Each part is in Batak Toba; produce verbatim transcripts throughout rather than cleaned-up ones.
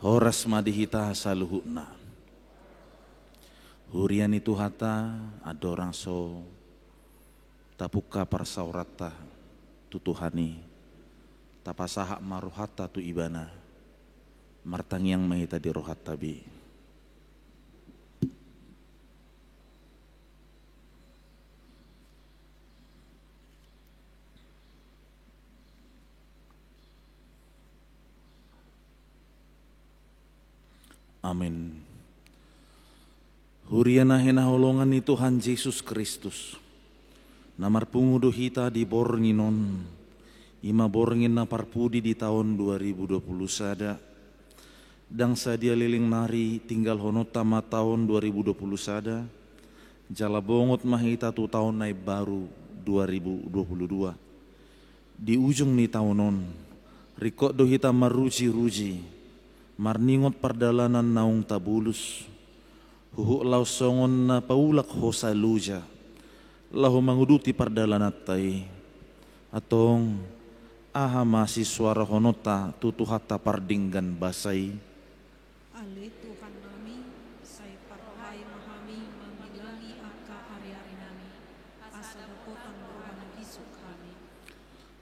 Horas ma di hita saluhutna. Huria ni Tuhanta, andorang so tapungka parsaoranta tu Tuhan i, tapasahat ma rohanta tu Ibana. Martangiang ma hita di rohanta be. Amen. Huria na hinaholongan ni Tuhan Jesus Kristus, na marpungu do hita di borngin on, i ma borngin na parpudi di taon dua ribu dua puluh sada. Ndang sadia leleng nari tinggalhononta ma taon dua ribu dua puluh sada, jala bongot ma hita tu taon na imbaru dua ribu dua puluh dua. Di ujung ni taon on, ringkot do hita maruji-ruji, marningot pardalanan naung tabulus, huhut laos songon na paulak hosa loja, laho manguduti pardalananta i. Antong, aha ma sisuarahononta tu Tuhanta pardenggan basa i? Ale Tuhan nami, sai parrohai ma hami mangilami angka ari-ari nami, asa dapotan roha na bisuk hami.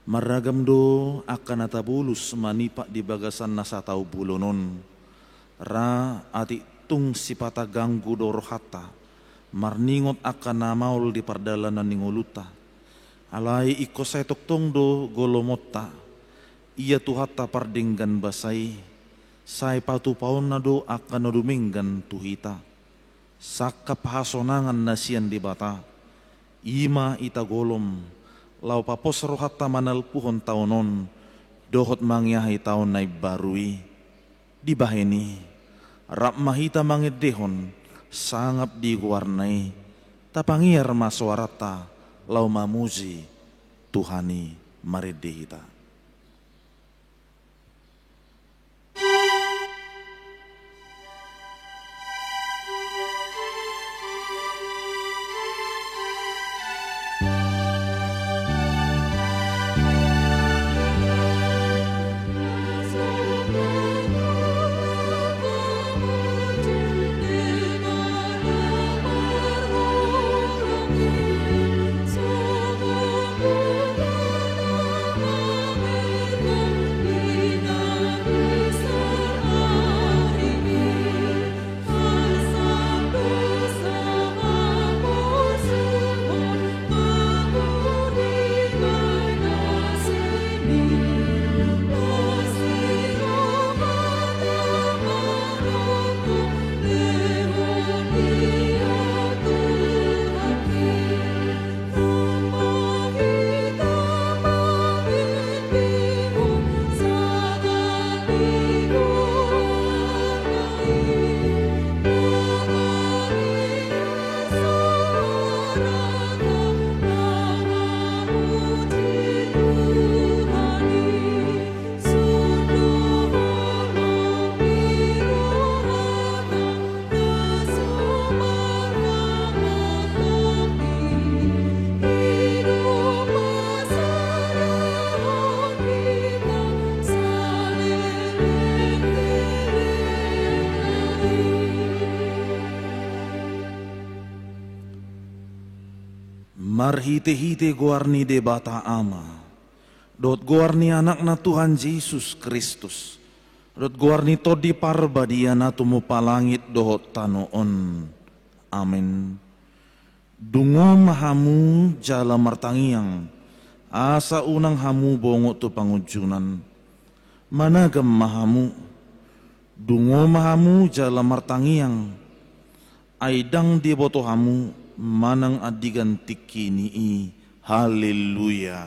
Marragam do angka na tabulus manipat di bagasan na sataon bolon on. Ra atik tung sipata ganggu do rohanta, marningot angka na maol di pardalanan ni ngolunta. Alai ingkon sai tongtong do golomonta, ia Tuhanta pardenggan basa i, sai patupaonna do angka na dumenggan tu hita. Sangkap hasonangan na sian Debata, i ma ita golom, laho papos rohanta manalpuhon taon on, dohot mangeahi taon na imbaru i. Dibahen i, rap ma hita mangendehon sangap di goarna i, tapangiar ma soaranta laho mamuji Tuhan i. Marende hita. Marhite-hite goar ni Debata Ama, dohot goar ni Anakna Tuhan Jesus Kristus, dohot goar ni Tondi Parbadia na tumompa langit dohot tano on. Amen. Dungo ma hamu jala martangiang, asa unang hamu bongot tu pangunjunan. Managam ma hamu. Dungo ma hamu jala martangiang, ai ndang diboto hamu manang andigan tingki ni i. Haleluya.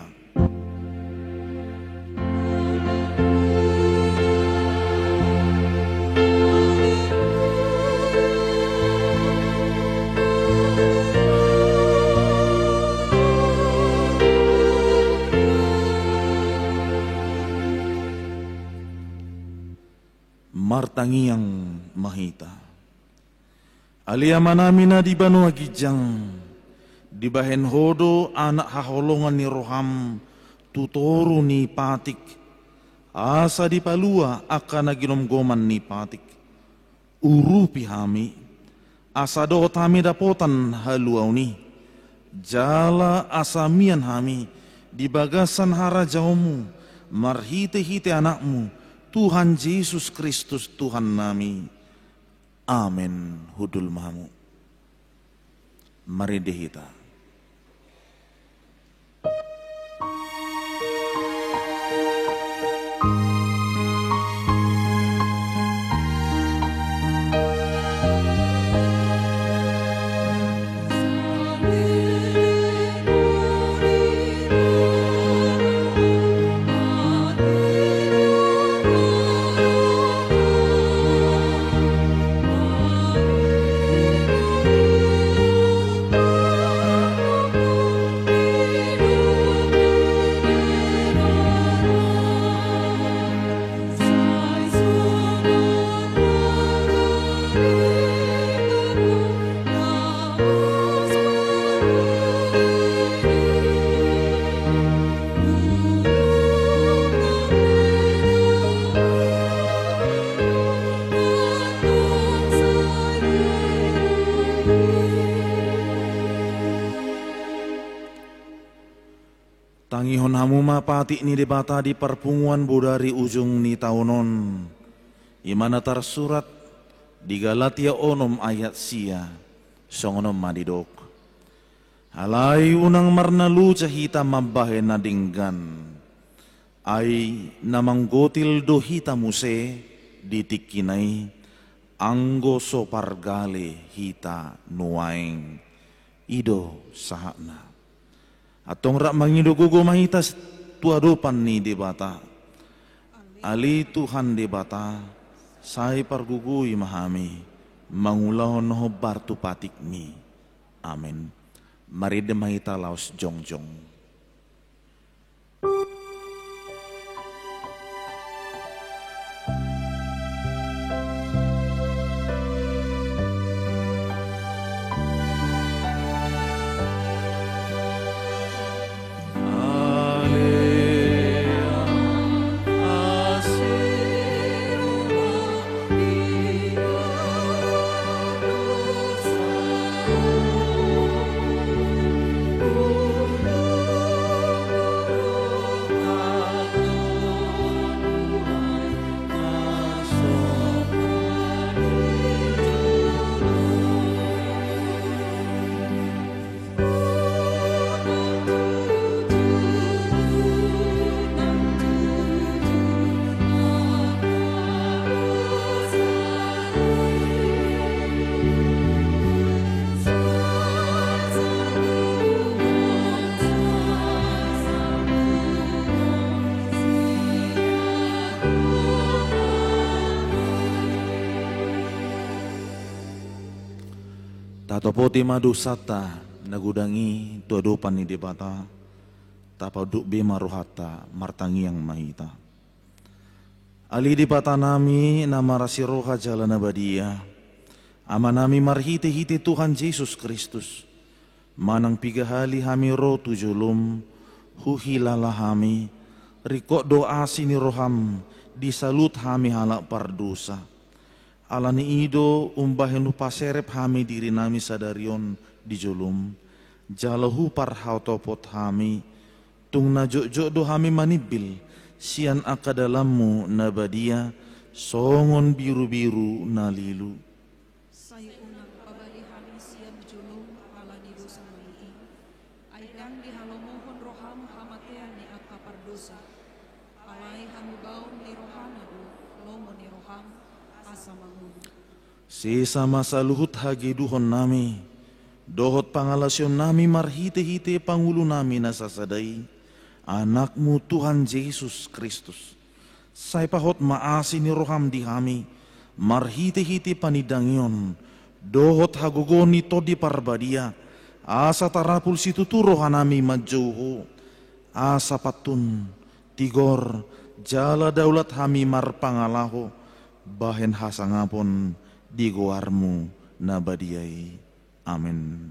Martangiang ma hita. Ale Amanami na di banua ginjang, dibahen Ho do anak haholongan ni roham tu toru ni patik, Asa dipalua angka na ginomgoman ni patik. Urupi hami, asa dohot hami dapotan haluaon i, jala asa mian hami di bagasan harajaonmu, marhite-hite Anakmu, Tuhan Jesus Kristus, Tuhannami. Amen. Hundul ma hamu. Marende hita. Tangihon hamu ma patik ni Debata di parpunguan bodari ujung ni taon on. I ma na tarsurat di Galatia onom ayat sia, songon on ma didok. Alai unang marnaluja hita mambahen na denggan. Ai na manggotil do hita muse di tingkina i, anggo so pargale hita nuaeng. I do sahatna. Antong rap mangido gogo ma hita tu adopan ni Debata. Ale Tuhan Debata, sai pargogoi ma hami mangulahon na hombar tu patikmi. Amen. Marende ma hita laos jongjong. Tatopoti ma dosanta na godang i tu adopan ni Debata. Tapaunduk be ma rohanta, martangiang ma hita. Ale Debatanami na marasi roha jala na badia, Amanami marhitehite Tuhan Jesus Kristus, manang piga hali hami ro tu jolom, huhilala hami, ringkot do asi ni roham di saluhut hami halak pardosa. Ala ni i do umbahen hupaserep hami dirinami sadari on di jolom, jala huparhatopot hami, tung na jotjot do hami manimbil sian angka dalanmu na badia songon birubiru na lilu. Sai unang pabali hami sian jolom ala ni dosanami i. Ai ndang dihalomohon roham hamatean ni angka pardosa. Alai hamubaon ni rohana do lomo ni roham asa mangolu. Sesa ma saluhut hageduhonnami dohot pangalasionnami marhitehite pangulunami na sasada i, Anakmu Tuhan Jesus Kristus. Sai pahot ma asi ni roham di hami marhitehite panindangion dohot hagogoon ni Tondi Parbadia, asa tarapul situtu rohanami manjou Ho, asa pantun, tigor, jala daulat hami marpangalaho bahen hasangapon di goarmu na badia i. Amen.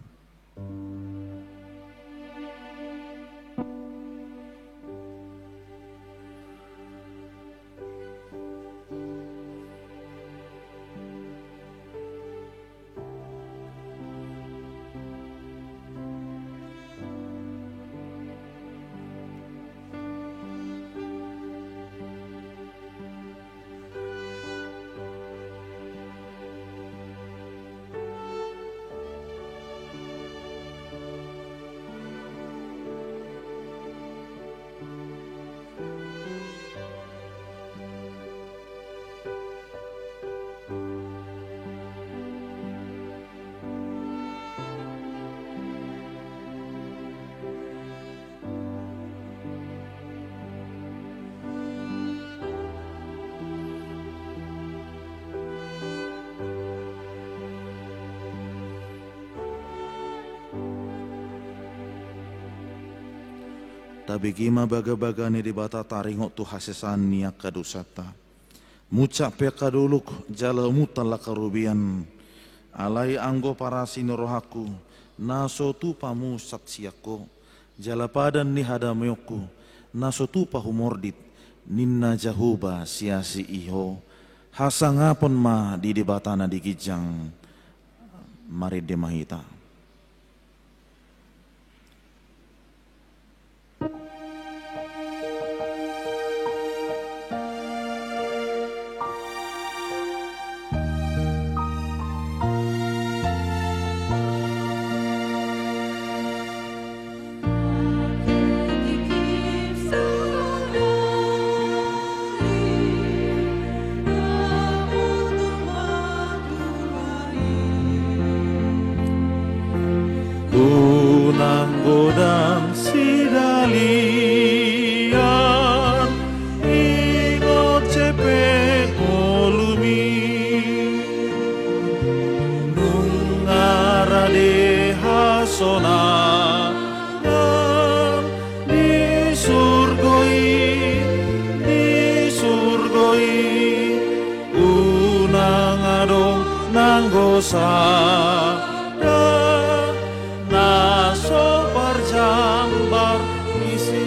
Tabege ma bagabaga ni Debata taringot tu hasesaan ni angka dosanta. Muncak pe angka dolok jala umuntal angka robean. Alai anggo parasi ni rohangku, na so tupa munsat sian Ho, jala padan ni hadameonku, na so tupa humordit, ninna Jahowa siasi i Ho. Hasangapon ma di Debata na di ginjang. Marende ma hita. Unang godang sidalian, ingot cepe ngolumi. Nunga rade hasonangan di surgo i, di surgo i. Unang adong nanggo sada na so parjambar disi.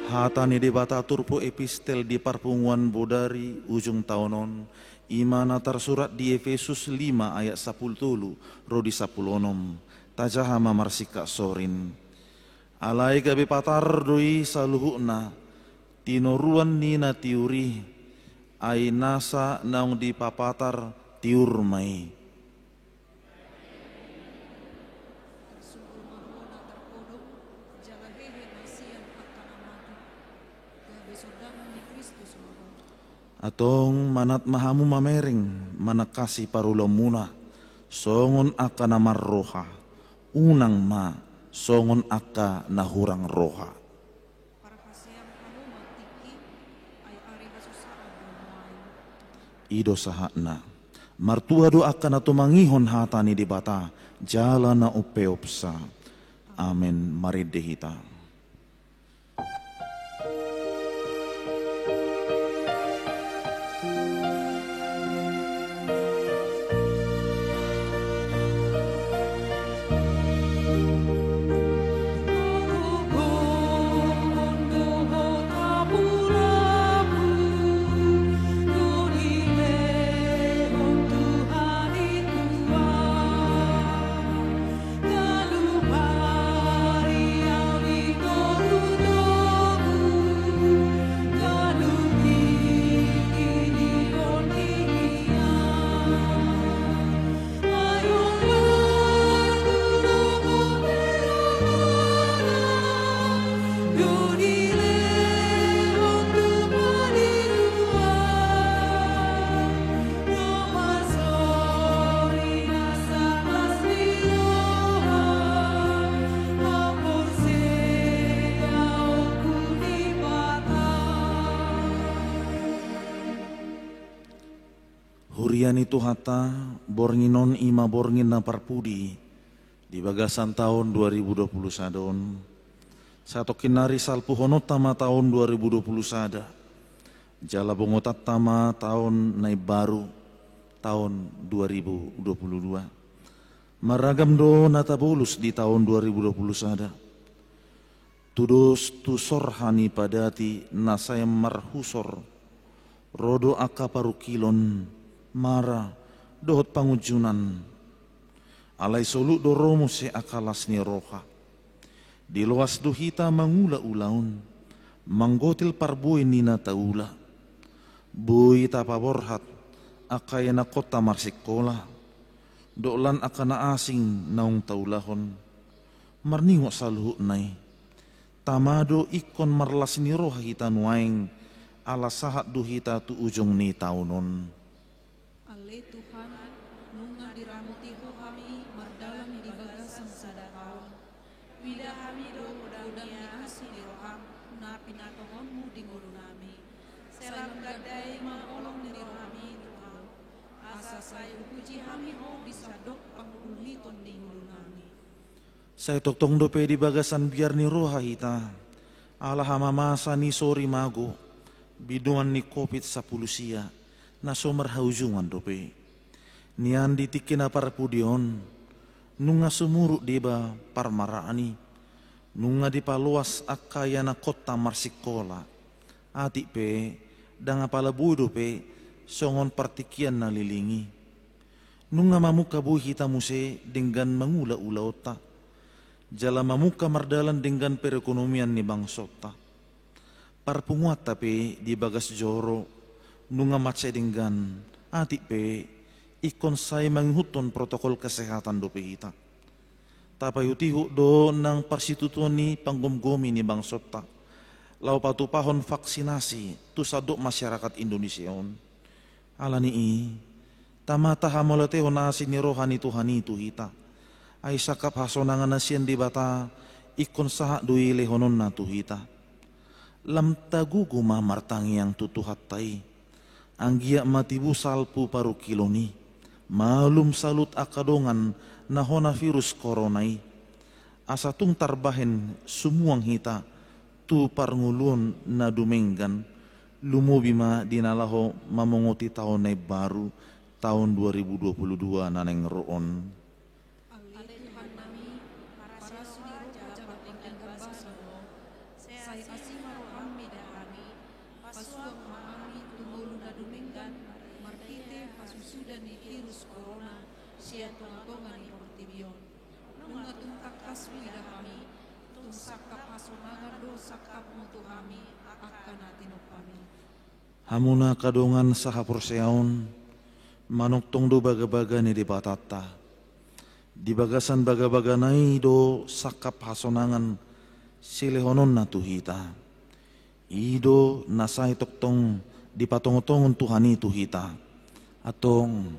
Hata ni Debata turpuk epistel di parpunguan bodari ujung taon on, i ma na tarsurat di Efesus lima ayat sampulu tolu ro di sampulu onom. Tajaha ma marsingkat sorin. Alai gabe patar do i saluhutna, tinoruan ni na tiur i, ai nasa naung dipapatar tiur ma i. Antong manat ma hamu mamereng manangkasi parulaonmuna, songon angka na marroha, unang ma songon angka na hurang roha. Parhaseang hamu ma tingki, ai ari hasusaan do nuaeng. I do sahatna. Martua do angka na tumangihon hata ni Debata, jala na umpeopsa. Amen. Marende hita. Huria ni Tuhanta, borngin on i ma borngin na parpudi di bagasan taon dua ribu dua puluh sada on. Satongkin nari salpuhononta ma taon dua ribu dua puluh sada, jala bongotanta ma taon na imbaru, taon dua ribu dua puluh dua. Marragam do na tabolus di taon dua ribu dua puluh sada. Tudos tu sorha ni padati na sai marhusor, ro do angka parungkilon, mara, dohot pangunjunan. Alai solut do ro muse angka las ni roha. Diloas do hita mangula ulaon, manggotil parbue ni na taula. Boi tapaborhat angka ianakhonta marsingkola, dohot lan angka na asing naung taulahon. Marningot saluhutna i. Tama do ingkon marlas ni roha hita nuaeng, ala sahat do hita tu ujung ni taon on. Ale Tuhan, nunga diramoti Ho hami mardalan di bagasan sada taon. Huida hami do godang ni asi ni roham na pinatongonmu di ngolunami. Sai lam gandai ma holong ni rohami tu Ho, asa sai hupuji hami Ho di sandok panguhuliton ni ngolunami. Sai tongtong dope di bagasan biar ni roha hita, ala hamamasa ni sori mago, binoan ni covid sampulu sia, na so marhaujungan dope. Nian di tingki na parpudi on, nunga sumurut deba parmaraan i, nunga dipaloas angka ianakhonta marsikola. Atik pe, ndang apala boi dope, songon partingkian na leleng i. Nunga mamungka boi hita muse denggan mangula ulaonta. Jala mamungka mardalan denggan perekonomian ni bangsonta. Parpunguanta pe di bagas joro, nunga mansai denggan, atik pe, ingkon sai mangihuthon protokol kesehatan dope hita. Tapaihutihut do nang parsitutuon ni panggomgomi ni bangsonta. Laho patupahon vaksinasi, tu sandok masyarakat Indonesia on. Ala ni i, tama tahamauliatehon asi ni roha ni Tuhan i tu hita. Ai sangkap hasonangan na sian Debata, ingkon sahat do i lehononna tu hita. Lam tagogo ma martangiang tu Tuhanta i. Anggiat ma tibu salpu parungkilon i. Malum saluhut angka dongan na hona virus korona i. Asa tung tarbahen sumuang hita tu parngoluon na dumenggan, lumobi ma di na laho mamongoti taon na imbaru, taon dua ribu dua puluh dua na naeng ro on. Ale Tuhan nami, parasi ni roha jala pardenggan basa do, sai asi ma roham mida hami, pasuang ma hami tu ngolu na dumenggan, marhite pasusudan ni virus korona, sian tongatonga ni portibi on. Nunga tung tangkas huida hami, tung sangkap hasonangan do sangkapmu tu hami, angka na tinumpami. Hamu na angka dongan sahaporseaon, manongtong do bagabaga ni Debatanta. Di bagasan bagabagana i do sangkap hasonangan silehononna tu hita. I do na sai tongtong dipatongotongon Tuhan i tu hita. Antong,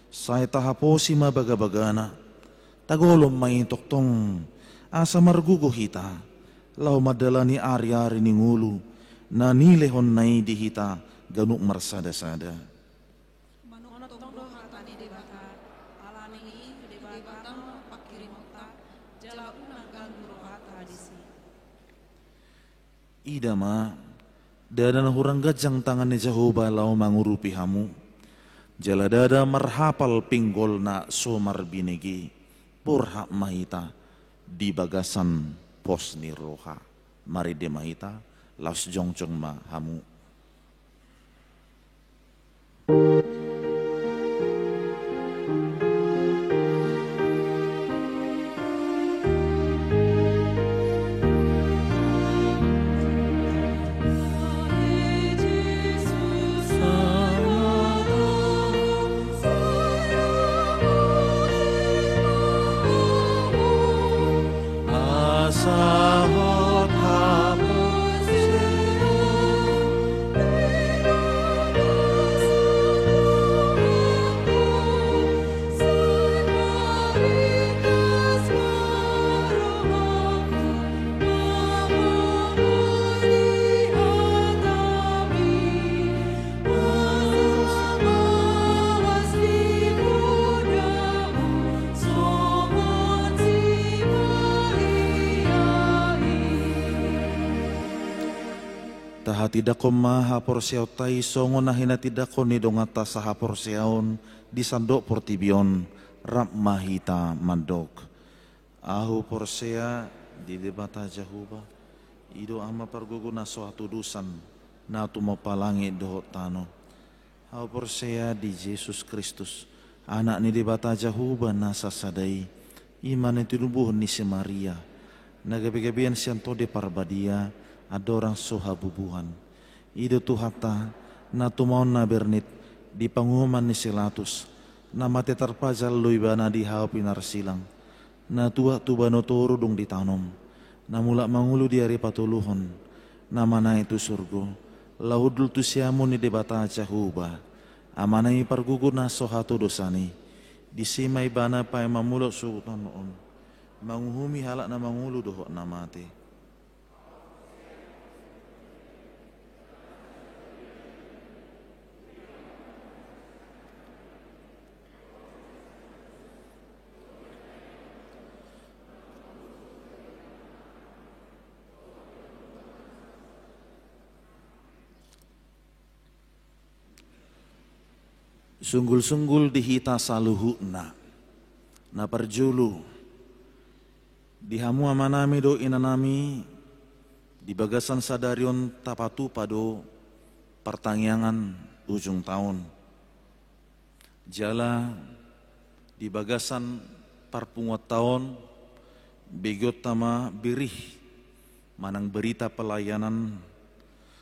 sai tahaposi ma bagabagana. Tagolom ma i tongtong, asa margogo hita laho mandalani ariari ni ngolu na nilehonna i di hita ganup marsadasada. Manongtong do hata ni Debata, ala ni i Debata ma pangkirimonta, jala unang ganggu rohanta disi. Ida ma, ndada na hurang ganjang tangan ni Jahowa laho mangurupi hamu. Jala ndada marhapal pinggol na so marbinege, borhat ma hita di bagasan pos ni roha. Marende ma hita, laos jongjong ma hamu. Tahatindanghon ma haporseaonta i songon na hinatindanghon ni donganta sahaporseaon di sandok portibi on, rap ma hita mandok. Ahu porsea di Debata Jahowa, i do Ama pargogo na so hatodosan, na tumompa langit dohot tano. Ahu porsea di Jesus Kristus, Anak ni Debata Jahowa na sasada i, i ma na tinubuhon ni si Maria, na gabegabean sian Tondi Parbadia, andorang so habubuhan. I do Tuhanta, na tumaon na bernit di panguhuman ni si Latus, na mate tarpajal do ibana di hau pinarsilang, na tuat tu banua toru dung ditanom, na mulak mangolu di ari patoluhon, na manaek tu surgo, laho hundul tu siamun ni Debata Jahowa, Amana i pargogo na so hatodosan i. Disi ma ibana paima mulak tu tano on, manguhumi halak na mangolu dohot na mate. Sunggul-sunggul di hita saluhutna. Na parjolo, di hamu amanami dohot inanami, di bagasan sadari on tapatupa do partangiangan ujung taon. Jala di bagasan parpunguanta on, begeonta ma berita manang berita pelayanan,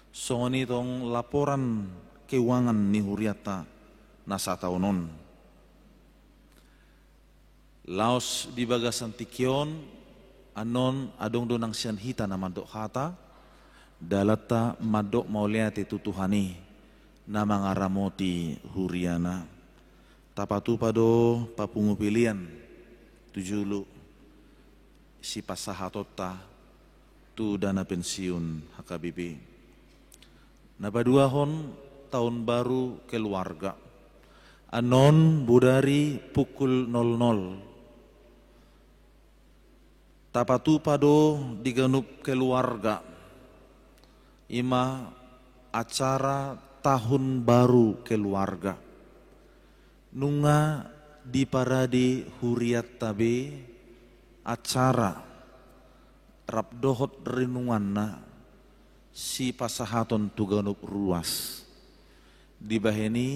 songon i tong laporan keuangan ni hurianta na sataon on. Laos di bagasan tingki on, annon adong do nang sian hita na mandok hata, dalanta mandok mauliate tu Tuhan i na mangaramoti huriana. Tapatupa do papungu pelean tu jolo sipasahatonta tu dana pensiun H K B P. Na paduahon, taon baru keluarga. Annon bodari pukul nol nol. Tapatupa do di ganup keluarga, i ma acara tahun baru keluarga. Nunga diparade hurianta be acara rap dohot renunganna sipasahaton tu ganup ruas. Dibahen i,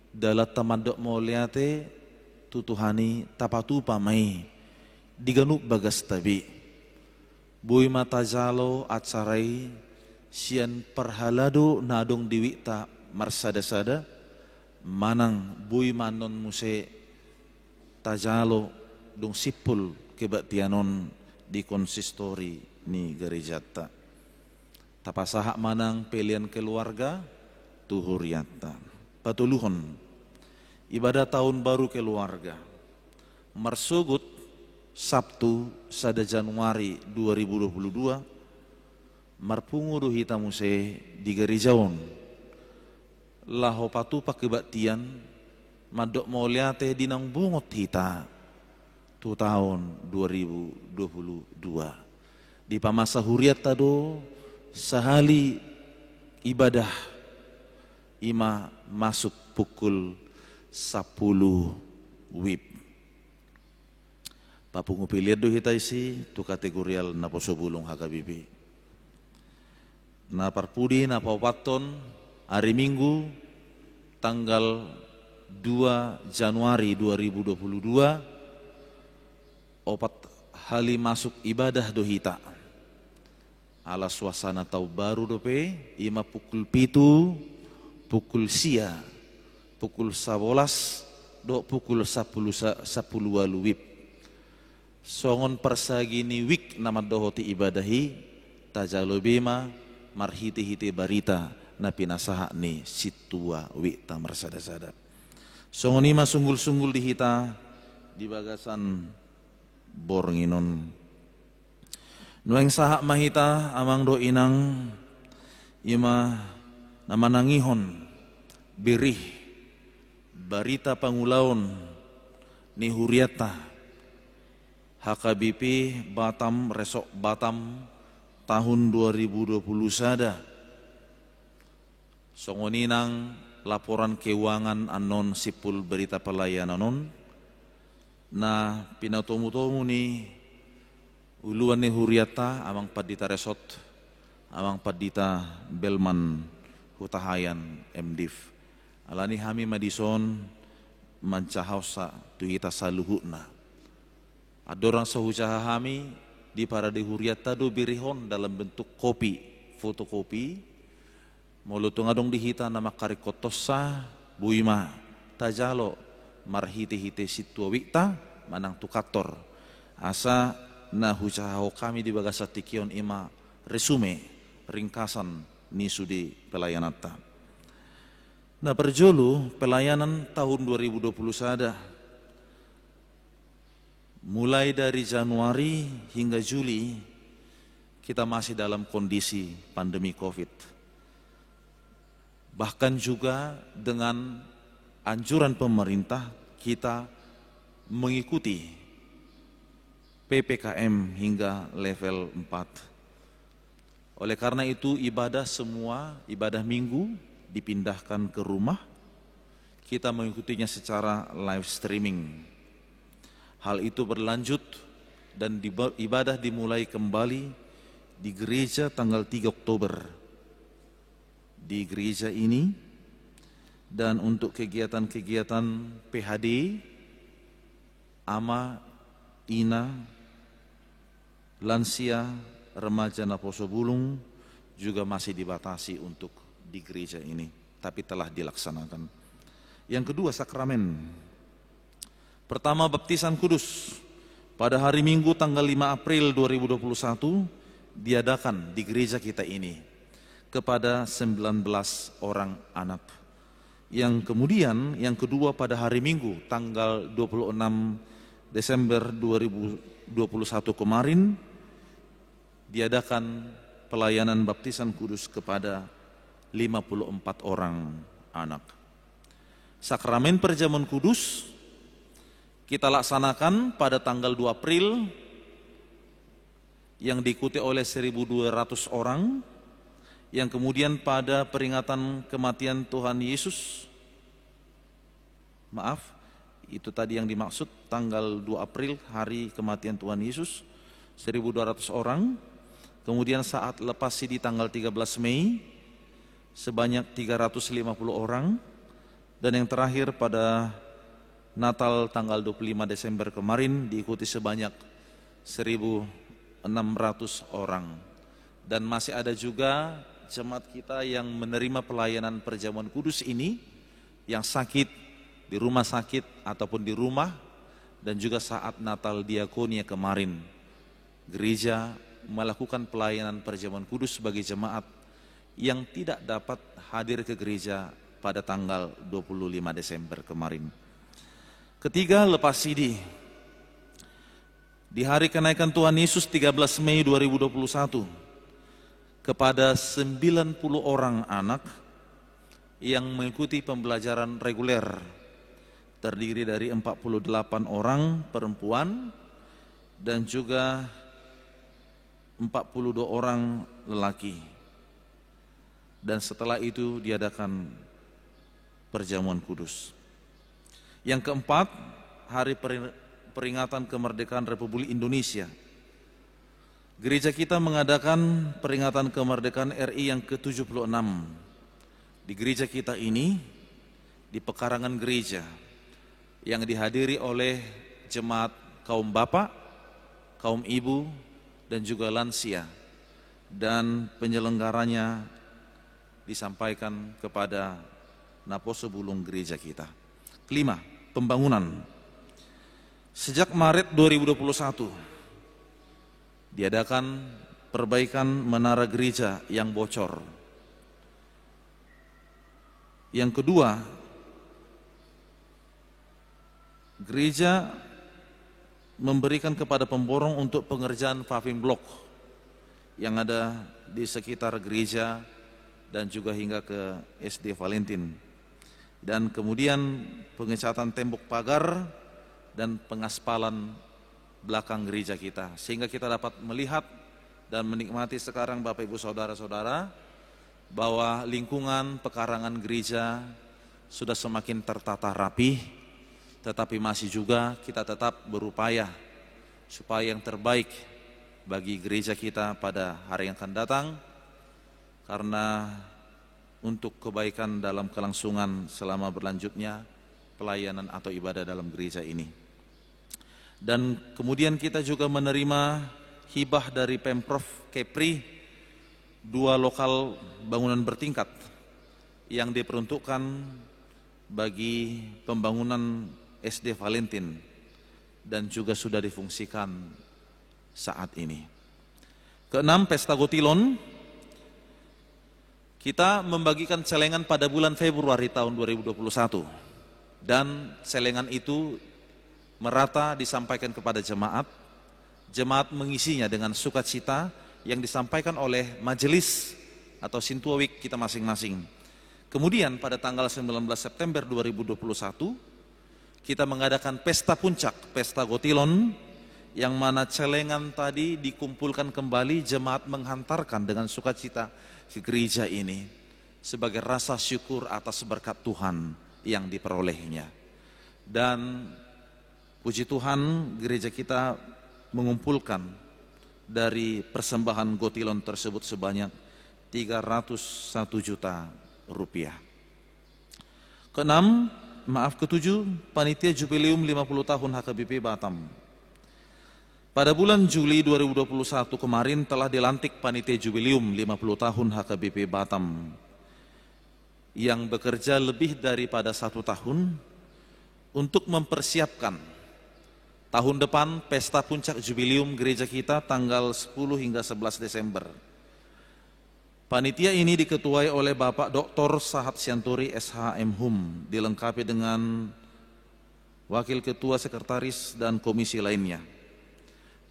dalanta mandok mauliate tu Tuhan i tapatupa ma i di ganup bagasta be. Boi ma tajalo acara i sian parhalado na adong di wikta marsada-sada, manang boi ma annon muse tajalo dung simpul kebaktian on di konsistori ni garejanta. Tapasahat ma nang pelean keluarga tu hurianta. Patoluhon, ibadah tahun baru keluarga. Marsogot Sabtu sada Januari dua ribu dua puluh dua, marpungu do hita muse di gareja on laho patupa kebaktian, mandok mauliate di naung bungot hita tu taon dua ribu dua puluh dua. Dipamasa hurianta do sahali ibadah, i ma masuk pukul sampulu wib. Papungu pelean do hita disi tu kategorial naposo bulung H K B P. Na parpudi, na paopathon, ari Minggu tanggal dua Januari dua ribu dua puluh dua, opat hali masuk ibadah do hita. Ala suasana taon baru dope, i ma pukul pitu, pukul sia, pukul sabolas, dohot pukul sampulu sa-, sampulu ualu wib. Songon parsagi ni wik na mandohoti ibadah i, tajalo be ma marhite-hite barita na pinasahat ni sintua wikta marsada-sada. Songon i ma sunggul-sunggul di hita di bagasan borngin on. Nuaeng sahat ma hita, amang dohot inang, i ma na manangihon berita, barita pangulaon ni hurianta H K B P Batam, Resort Batam, tahun dua ribu dua puluh sada. Songon i nang laporan keuangan annon simpul berita pelayanan on, na pinatomu-tomu ni uluan ni hurianta, Amang Pandita Resort, Amang Pandita Belman Hutahaean, M Div. Alani i hami ma dison manjahahonsa tu hita saluhutna. Andorang so hujaha hami, diparade hurianta do berita on dalam bentuk kopi, fotokopi. Molo tung adong di hita na mangkaringkothonsa, boi ma tajalo marhite-hite sintua wikta manang tu kantor. Asa na hujahahon hami di bagasan tingki on i ma resume, ringkasan ni sude pelayananta. Na parjolo, pelayanan tahun dua ribu dua puluh sada. Mulai dari Januari hingga Juli, kita masih dalam kondisi pandemi covid. Bahkan juga dengan anjuran pemerintah, kita mengikuti P P K M hingga level empat. Oleh karena itu, ibadah semua, ibadah Minggu dipindahkan ke rumah. Kita mengikutinya secara live streaming. Hal itu berlanjut dan diba-, ibadah dimulai kembali di gereja tanggal tiga Oktober di gereja ini. Dan untuk kegiatan-kegiatan P H D, ama, ina, lansia, remaja, naposo bulung juga masih dibatasi untuk di gereja ini, tapi telah dilaksanakan. Yang kedua, sakramen. Pertama, baptisan kudus. Pada hari Minggu tanggal lima April dua ribu dua puluh satu diadakan di gereja kita ini kepada sembilan belas orang anak. Yang kemudian, yang kedua, pada hari Minggu tanggal dua puluh enam Desember dua ribu dua puluh satu kemarin, diadakan pelayanan baptisan kudus kepada lima puluh empat orang anak. Sakramen perjamuan kudus kita laksanakan pada tanggal dua April, yang diikuti oleh seribu dua ratus orang, yang kemudian pada peringatan kematian Tuhan Yesus, maaf, itu tadi yang dimaksud, tanggal dua April, hari kematian Tuhan Yesus, seribu dua ratus orang. Kemudian saat lepas sidi tanggal tiga belas Mei, sebanyak tiga ratus lima puluh orang. Dan yang terakhir, pada Natal tanggal dua puluh lima Desember kemarin, diikuti sebanyak seribu enam ratus orang. Dan masih ada juga jemaat kita yang menerima pelayanan perjamuan kudus ini, yang sakit di rumah sakit ataupun di rumah, dan juga saat Natal Diakonia kemarin, gereja melakukan pelayanan perjamuan kudus bagi jemaat yang tidak dapat hadir ke gereja pada tanggal dua puluh lima Desember kemarin. Ketiga, lepas sidi. Di hari kenaikan Tuhan Yesus, tiga belas Mei dua ribu dua puluh satu, kepada sembilan puluh orang anak yang mengikuti pembelajaran reguler, terdiri dari empat puluh delapan orang perempuan dan juga empat puluh dua orang lelaki. Dan setelah itu diadakan perjamuan kudus. Yang keempat, hari peri-, peringatan kemerdekaan Republik Indonesia. Gereja kita mengadakan peringatan kemerdekaan R I yang ketujuh puluh enam di gereja kita ini, di pekarangan gereja, yang dihadiri oleh jemaat kaum bapak, kaum ibu, dan juga lansia. Dan penyelenggaranya disampaikan kepada naposo bulung gereja kita. Kelima, pembangunan. Sejak Maret dua ribu dua puluh satu, diadakan perbaikan menara gereja yang bocor. Yang kedua, gereja memberikan kepada pemborong untuk pengerjaan paving block yang ada di sekitar gereja dan juga hingga ke S D Valentin. Dan kemudian pengecatan tembok pagar dan pengaspalan belakang gereja kita, sehingga kita dapat melihat dan menikmati sekarang, Bapak, Ibu, Saudara-saudara, bahwa lingkungan pekarangan gereja sudah semakin tertata rapi, tetapi masih juga kita tetap berupaya supaya yang terbaik bagi gereja kita pada hari yang akan datang, karena untuk kebaikan dalam kelangsungan selama berlanjutnya pelayanan atau ibadah dalam gereja ini. Dan kemudian kita juga menerima hibah dari Pemprov Kepri, dua lokal bangunan bertingkat yang diperuntukkan bagi pembangunan S D Valentin dan juga sudah difungsikan saat ini. Keenam, Pesta Gotilon. Kita membagikan celengan pada bulan Februari tahun dua ribu dua puluh satu. Dan celengan itu merata disampaikan kepada jemaat. Jemaat mengisinya dengan sukacita yang disampaikan oleh majelis atau sintua wijk kita masing-masing. Kemudian pada tanggal sembilan belas September dua ribu dua puluh satu, kita mengadakan pesta puncak, Pesta Gotilon, yang mana celengan tadi dikumpulkan kembali, jemaat menghantarkan dengan sukacita ke gereja ini sebagai rasa syukur atas berkat Tuhan yang diperolehnya. Dan puji Tuhan, gereja kita mengumpulkan dari persembahan gotilon tersebut sebanyak tiga ratus satu juta rupiah. Keenam, maaf, ketujuh, panitia jubileum lima puluh tahun H K B P Batam. Pada bulan Juli dua ribu dua puluh satu kemarin telah dilantik panitia jubileum lima puluh tahun H K B P Batam yang bekerja lebih daripada satu tahun untuk mempersiapkan tahun depan pesta puncak jubileum gereja kita tanggal sepuluh hingga sebelas Desember. Panitia ini diketuai oleh Bapak Doktor Sahat Sianturi, S H, M Hum, dilengkapi dengan wakil ketua, sekretaris, dan komisi lainnya.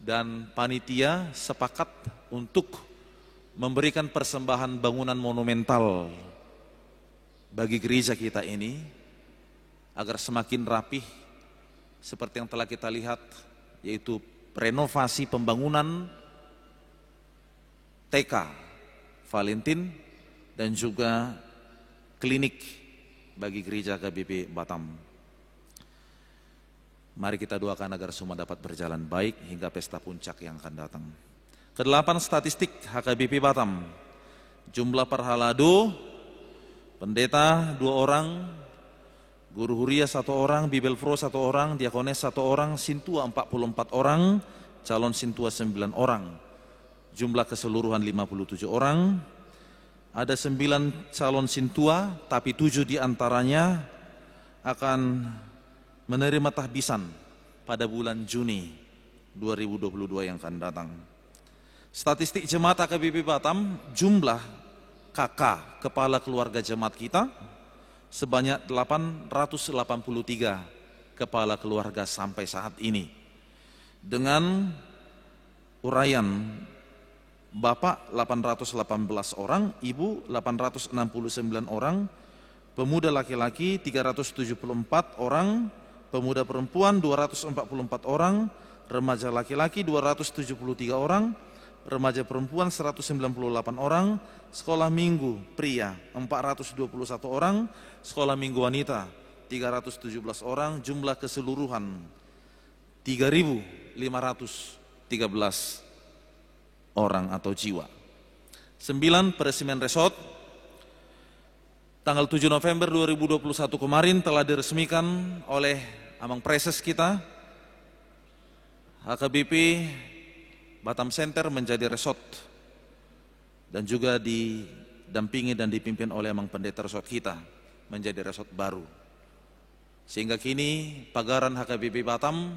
Dan panitia sepakat untuk memberikan persembahan bangunan monumental bagi gereja kita ini, agar semakin rapih, seperti yang telah kita lihat, yaitu renovasi pembangunan T K Valentin dan juga klinik bagi gereja H K B P Batam. Mari kita doakan agar semua dapat berjalan baik hingga pesta puncak yang akan datang. Kedelapan, statistik H K B P Batam. Jumlah parhalado, pendeta dua orang, guru huria satu orang, bibelvrouw satu orang, diakones satu orang, sintua empat puluh empat orang, calon sintua sembilan orang. Jumlah keseluruhan lima puluh tujuh orang. Ada sembilan calon sintua, tapi tujuh di antaranya akan menerima tahbisan pada bulan Juni dua ribu dua puluh dua yang akan datang. Statistik jemaat H K B P Batam, jumlah K K, kepala keluarga jemaat kita, sebanyak delapan ratus delapan puluh tiga kepala keluarga sampai saat ini. Dengan uraian, bapak delapan ratus delapan belas orang, ibu delapan ratus enam puluh sembilan orang, pemuda laki-laki tiga ratus tujuh puluh empat orang, pemuda perempuan dua ratus empat puluh empat orang, remaja laki-laki dua ratus tujuh puluh tiga orang, remaja perempuan seratus sembilan puluh delapan orang, sekolah minggu pria empat ratus dua puluh satu orang, sekolah minggu wanita tiga ratus tujuh belas orang, jumlah keseluruhan tiga ribu lima ratus tiga belas orang atau jiwa. Sembilan, peresmian resort. Tanggal tujuh November dua ribu dua puluh satu kemarin telah diresmikan oleh Amang Praeses kita, H K B P Batam Center menjadi resort dan juga didampingi dan dipimpin oleh Amang Pendeta Resort kita menjadi resort baru. Sehingga kini pagaran H K B P Batam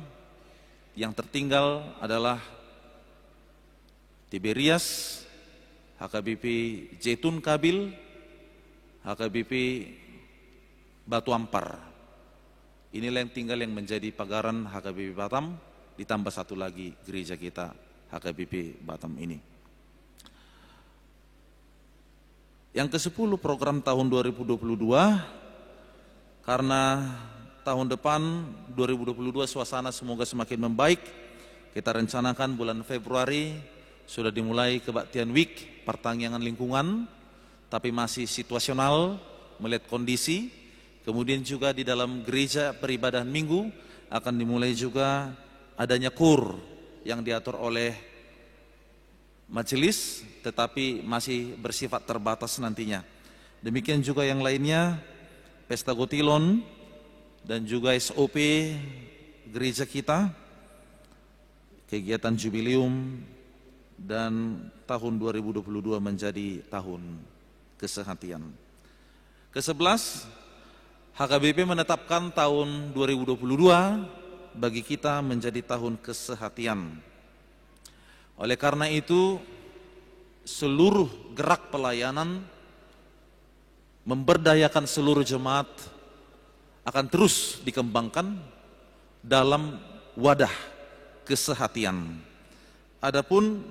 yang tertinggal adalah Tiberias, H K B P Jetun Kabil, H K B P Batu Ampar. Inilah yang tinggal yang menjadi pagaran H K B P Batam, ditambah satu lagi gereja kita H K B P Batam ini. Yang kesepuluh, program tahun dua ribu dua puluh dua, karena tahun depan, dua ribu dua puluh dua, suasana semoga semakin membaik. Kita rencanakan bulan Februari sudah dimulai kebaktian week, pertangiangan lingkungan, tapi masih situasional, melihat kondisi. Kemudian juga di dalam gereja peribadahan minggu akan dimulai juga adanya kur yang diatur oleh majelis, tetapi masih bersifat terbatas nantinya. Demikian juga yang lainnya, pesta gotilon, dan juga S O P gereja kita, kegiatan jubileum, dan tahun dua ribu dua puluh dua menjadi tahun kesehatian. Kesebelas, H K B P menetapkan tahun dua ribu dua puluh dua bagi kita menjadi tahun kesehatian. Oleh karena itu, seluruh gerak pelayanan memberdayakan seluruh jemaat akan terus dikembangkan dalam wadah kesehatian. Adapun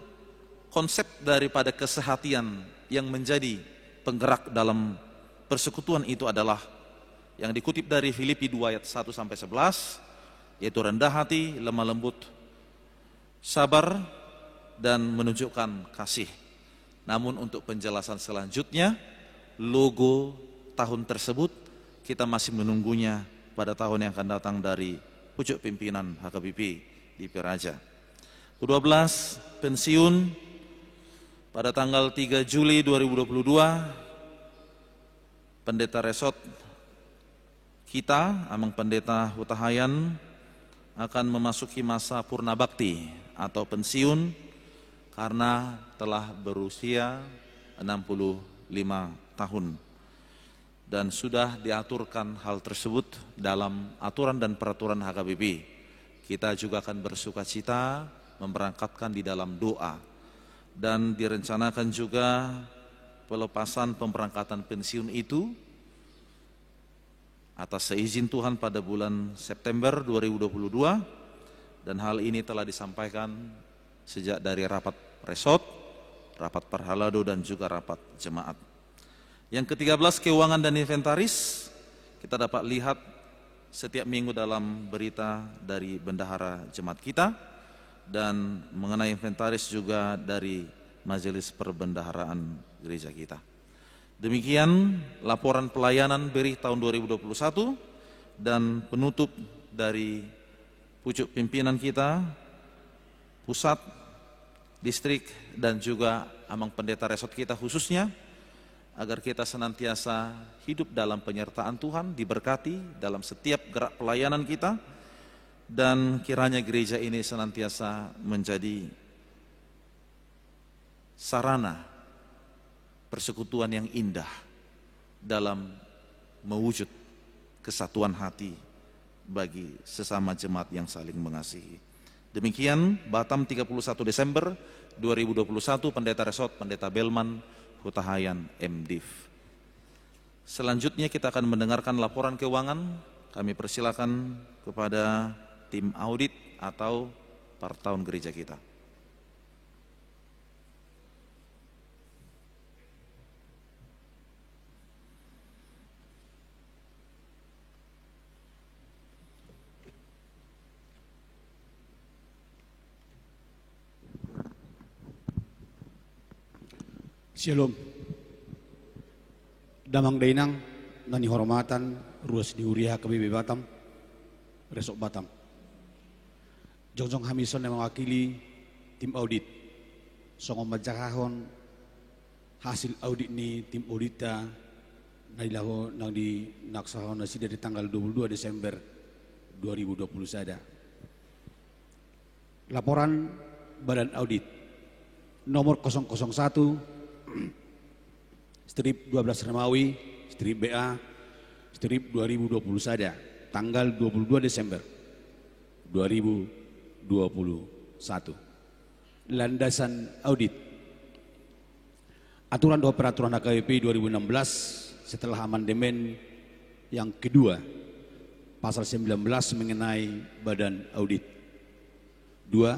konsep daripada kesehatian yang menjadi penggerak dalam persekutuan itu adalah yang dikutip dari Filipi dua ayat satu sampai sebelas, yaitu rendah hati, lemah lembut, sabar, dan menunjukkan kasih. Namun untuk penjelasan selanjutnya, logo tahun tersebut kita masih menunggunya pada tahun yang akan datang dari pucuk pimpinan H K B P di Piraja. Kedua belas, pensiun pada tanggal tiga Juli dua ribu dua puluh dua, Pendeta Resort kita, Amang Pendeta Hutahayan, akan memasuki masa purna bakti atau pensiun karena telah berusia enam puluh lima tahun. Dan sudah diaturkan hal tersebut dalam aturan dan peraturan H K B P. Kita juga akan bersukacita memberangkatkan di dalam doa. Dan direncanakan juga pelepasan pemberangkatan pensiun itu atas seizin Tuhan pada bulan September dua ribu dua puluh dua, dan hal ini telah disampaikan sejak dari rapat resort, rapat parhalado, dan juga rapat jemaat. Yang ketiga belas, keuangan dan inventaris. Kita dapat lihat setiap minggu dalam berita dari bendahara jemaat kita, dan mengenai inventaris juga dari Majelis Perbendaharaan gereja kita. Demikian laporan pelayanan berih tahun dua ribu dua puluh satu dan penutup dari pucuk pimpinan kita, pusat, distrik, dan juga Amang Pendeta Resort kita khususnya, agar kita senantiasa hidup dalam penyertaan Tuhan, diberkati dalam setiap gerak pelayanan kita, dan kiranya gereja ini senantiasa menjadi sarana persekutuan yang indah dalam mewujud kesatuan hati bagi sesama jemaat yang saling mengasihi. Demikian Batam, tiga puluh satu Desember dua ribu dua puluh satu, Pendeta Resort, Pendeta Belman Hutahayan, M Div. Selanjutnya kita akan mendengarkan laporan keuangan. Kami persilakan kepada tim audit atau partahun gereja kita. Syalom. Damang dainang na nihormatan ruas ni huria H K B P Batam, Resort Batam. Jongjong hami songon na mewakili tim audit songon manjahahon hasil audit ni tim auditta na dilaho, na dinaksahon nasida di tanggal dua puluh dua Desember dua ribu dua puluh sada. Laporan Badan Audit nomor kosong kosong satu strip dua belas Romawi, strip B A, strip dua ribu dua puluh sada, tanggal dua puluh dua Desember dua ribu dua puluh satu. Landasan audit. Aturan dohot peraturan H K B P dua ribu enam belas setelah amandemen yang kedua, pasal sembilan belas mengenai badan audit. Dua,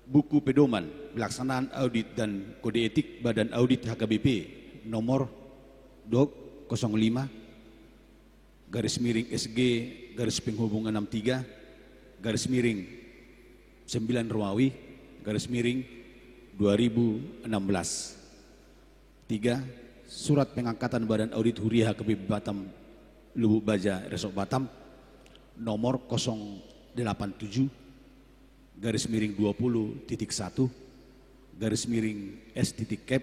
buku pedoman pelaksanaan audit dan kode etik badan audit H K B P nomor dua kosong lima garis miring S G garis penghubung enam tiga garis miring sembilan Romawi garis miring dua ribu enam belas. Tiga, surat pengangkatan Badan Audit Huria H K B P Batam Lubuk Baja Resort Batam nomor kosong delapan tujuh garis miring dua puluh titik satu garis miring S titik kep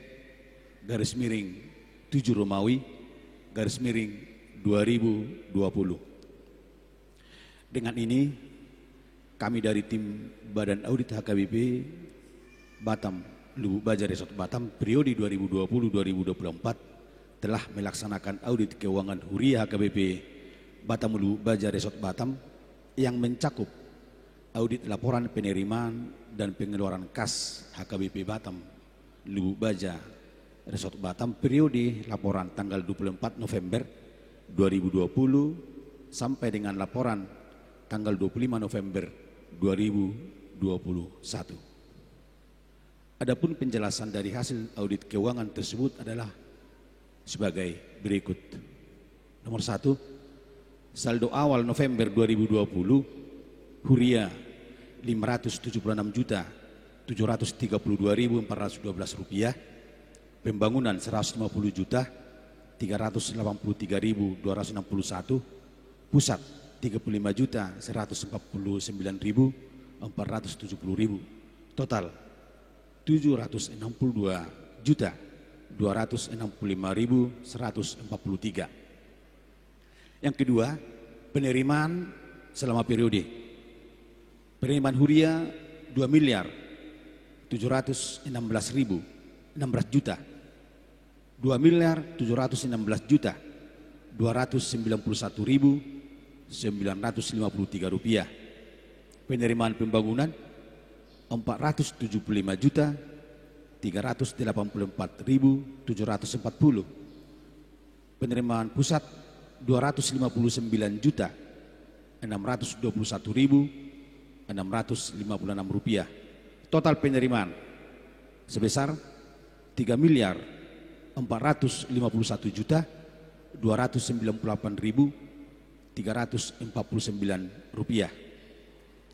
garis miring tujuh Romawi garis miring dua ribu dua puluh. Dengan ini, kami dari tim Badan Audit H K B P Batam Lubuk Baja Resort Batam periode dua ribu dua puluh dua ribu dua puluh empat telah melaksanakan audit keuangan Huria H K B P Batam Lubuk Baja Resort Batam yang mencakup audit laporan penerimaan dan pengeluaran kas H K B P Batam Lubuk Baja Resort Batam periode laporan tanggal dua puluh empat November dua ribu dua puluh sampai dengan laporan tanggal dua puluh lima November dua ribu dua puluh satu. Adapun penjelasan dari hasil audit keuangan tersebut adalah sebagai berikut. Nomor satu, saldo awal November dua ribu dua puluh, Huria, lima ratus tujuh puluh enam juta tujuh ratus tiga puluh dua ribu empat ratus dua belas rupiah, pembangunan seratus lima puluh juta, tiga ratus delapan puluh tiga ribu dua ratus enam puluh satu, pusat tiga puluh lima juta seratus empat puluh sembilan ribu empat ratus tujuh puluh ribu, total tujuh ratus enam puluh dua juta dua ratus enam puluh lima ribu seratus empat puluh tiga. Yang kedua, penerimaan selama periode. Penerimaan huria dua miliar tujuh ratus enam belas ribu enam belas juta, dua miliar tujuh ratus enam belas juta dua ratus sembilan puluh satu ribu sembilan ratus lima puluh tiga rupiah. Penerimaan pembangunan empat ratus tujuh puluh lima juta tiga ratus delapan puluh empat ribu tujuh ratus empat puluh. Penerimaan pusat dua ratus lima puluh sembilan juta enam ratus dua puluh satu ribu enam ratus lima puluh enam rupiah. Total penerimaan sebesar tiga miliar empat ratus lima puluh satu juta dua ratus sembilan puluh delapan ribu tiga ratus empat puluh sembilan rupiah.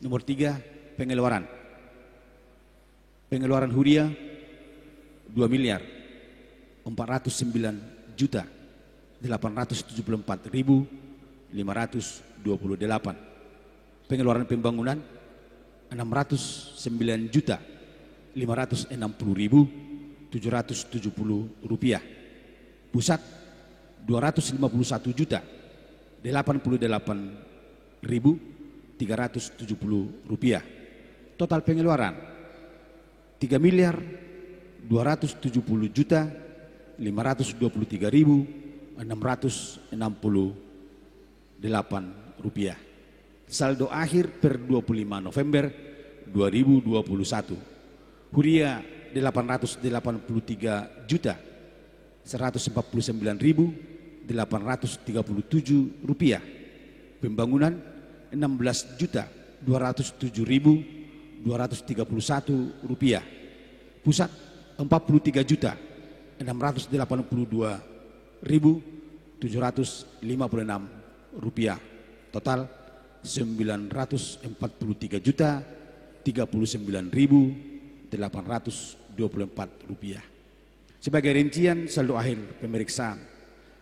Nomor tiga, pengeluaran. Pengeluaran huria dua miliar empat ratus sembilan juta delapan ratus tujuh puluh empat ribu lima ratus dua puluh delapan. Pengeluaran pembangunan enam ratus sembilan juta lima ratus enam puluh ribu tujuh ratus tujuh puluh rupiah. Pusat dua ratus lima puluh satu juta delapan puluh delapan ribu tiga ratus tujuh puluh rupiah. Total pengeluaran tiga miliar dua ratus tujuh puluh juta lima ratus dua puluh tiga ribu enam ratus enam puluh delapan rupiah. Saldo akhir per dua puluh lima November dua ribu dua puluh satu. Huria delapan ratus delapan puluh tiga juta seratus empat puluh sembilan ribu delapan ratus tiga puluh tujuh rupiah. Pembangunan enam belas juta dua ratus tujuh ribu dua ratus tiga puluh satu rupiah. Pusat empat puluh tiga juta enam ratus delapan puluh dua ribu tujuh ratus lima puluh enam rupiah. Total sembilan ratus empat puluh tiga juta tiga puluh sembilan ribu delapan ratus dua puluh empat rupiah. Sebagai rincian saldo akhir pemeriksaan,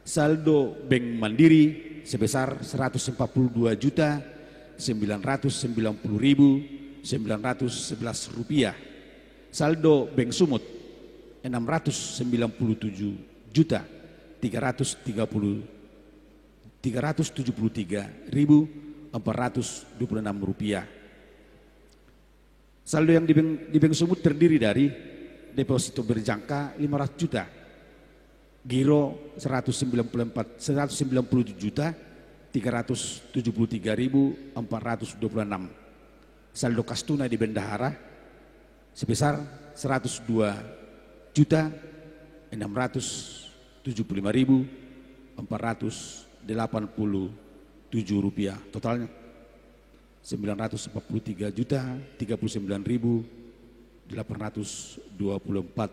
saldo Bank Mandiri sebesar seratus empat puluh dua juta sembilan ratus sembilan puluh ribu sembilan ratus sebelas rupiah. Saldo Bank Sumut enam ratus sembilan puluh tujuh juta tiga ratus tiga puluh, tiga ratus tujuh puluh tiga ribu empat ratus dua puluh enam rupiah. Saldo yang di Bank, di Bank Sumut terdiri dari deposito berjangka lima ratus juta, giro seratus sembilan puluh empat, seratus sembilan puluh tujuh juta tiga ratus tujuh puluh tiga ribu empat ratus dua puluh enam. Saldo kas tunai di bendahara sebesar seratus dua juta enam ratus tujuh puluh lima ribu empat ratus delapan puluh tujuh rupiah. Totalnya sembilan ratus empat puluh tiga juta tiga puluh sembilan ribu delapan ratus dua puluh empat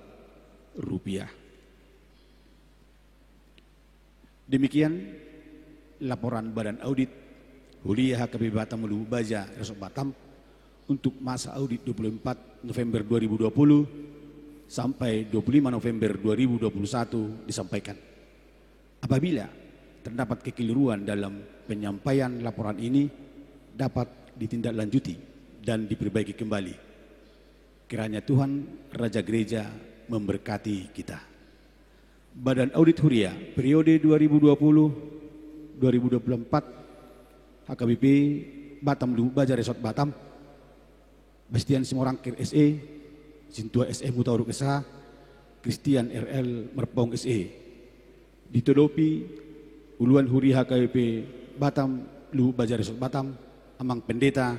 rupiah. Demikian laporan Badan Audit Huria H K B P Batam Lubuk Baja Resort Batam untuk masa audit dua puluh empat November dua ribu dua puluh sampai dua puluh lima November dua ribu dua puluh satu disampaikan. Apabila terdapat kekeliruan dalam penyampaian laporan ini, dapat ditindaklanjuti dan diperbaiki kembali. Kiranya Tuhan, Raja Gereja, memberkati kita. Badan Audit Huria periode dua ribu dua puluh dua ribu dua puluh empat, H K B P Batam Lubuk Baja Resort Batam, Bastian Simorangkir S E, Sintua S M Hutauruk S H, Christian R L Marpaung S E. Ditodopi Uluan Huria H K B P Batam Lubuk Baja Resort Batam, Amang Pendeta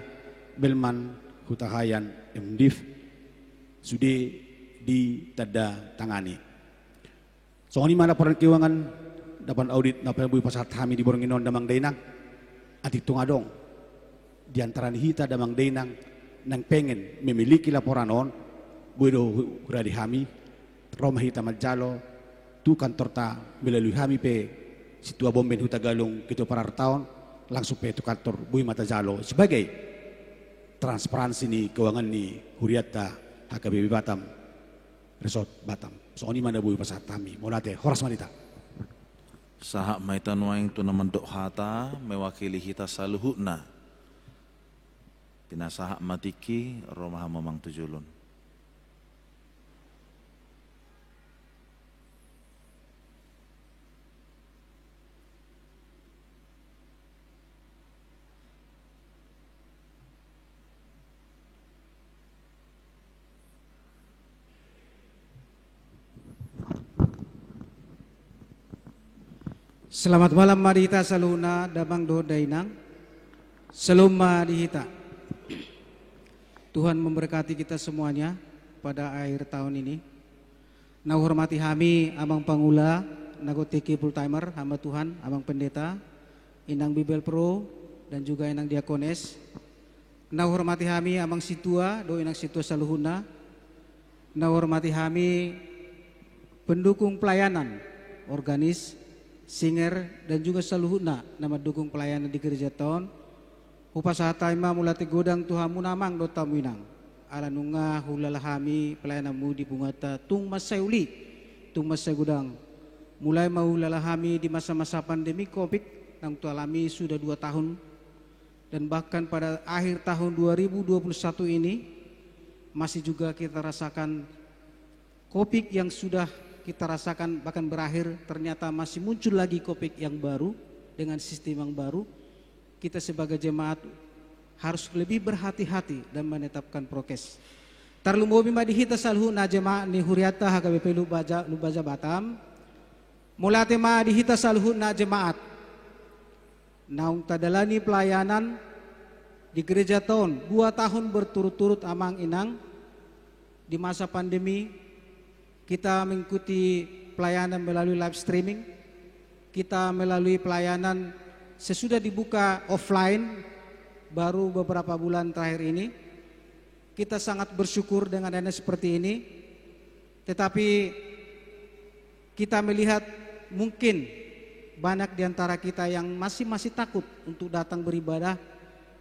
Belman Hutahaean M Div, sude ditandatangani. Songon i ma laporan keuangan dapotan audit na parbue pasahat hami di borngin on, damang dainang. Atik tung adong di antara ni hita damang dainang nang pengen memiliki laporan on, boi do hu-, hurade hami, ro ma hita manjalo tu kantorta, melalui hami pe Sintua Bomben Hutagalung, Ketua Pararta on, langsung pe tu kantor boi ma tajalo sebagai transparansi ni keuangan ni hurianta H K B P Batam Resort Batam. Songon i ma na boi pasahat hami. Mauliate, horas ma di hita. Sahat ma hita nuaeng tu na mandok hata mewakili hita saluhutna. Pinasahat ma tingki, ro ma hamu amang tu jolo on. Selamat malam ma di hita saluhutna, damang dohot dainang. Shalom ma di hita. Tuhan memberkati kita semuanya pada akhir tahun ini. Na huhormati hami amang pangula, na gotik i full timer, hamba Tuhan, amang pendeta, inang Bibelvrouw, dan juga inang diakones. Na huhormati hami amang sintua dohot inang sintua saluhutna. Na huhormati hami pendukung pelayanan, organis, singer, dan juga saluhutna na mandukung pelayanan di gereja on. Hupasahat hami ma mauliate godang tu hamuna amang dohot hamu inang, ala nunga huulala hami pelayananmu di punguanta tung mansai uli, tung mansai godang. Mulai ma huulala hami di masa-masa pandemi covid naung taalami sudah dua tahun, dan bahkan pada akhir tahun dua ribu dua puluh satu ini masih juga kita rasakan covid yang sudah kita rasakan bahkan berakhir, ternyata masih muncul lagi covid yang baru dengan sistem yang baru. Kita sebagai jemaat harus lebih berhati-hati dan menetapkan prokes. Tarlumobi ma di hita saluhutna jemaat ni hurianta H K B P Lumbaja, Lumbaja Batam. Mauliate ma di hita saluhutna jemaat naung tadalani pelayanan di gereja on dua tahun berturut-turut amang inang. Di masa pandemi, kita mengikuti pelayanan melalui live streaming, kita melalui pelayanan sesudah dibuka offline baru beberapa bulan terakhir ini. Kita sangat bersyukur dengan adanya seperti ini. Tetapi kita melihat mungkin banyak di antara kita yang masih, masih takut untuk datang beribadah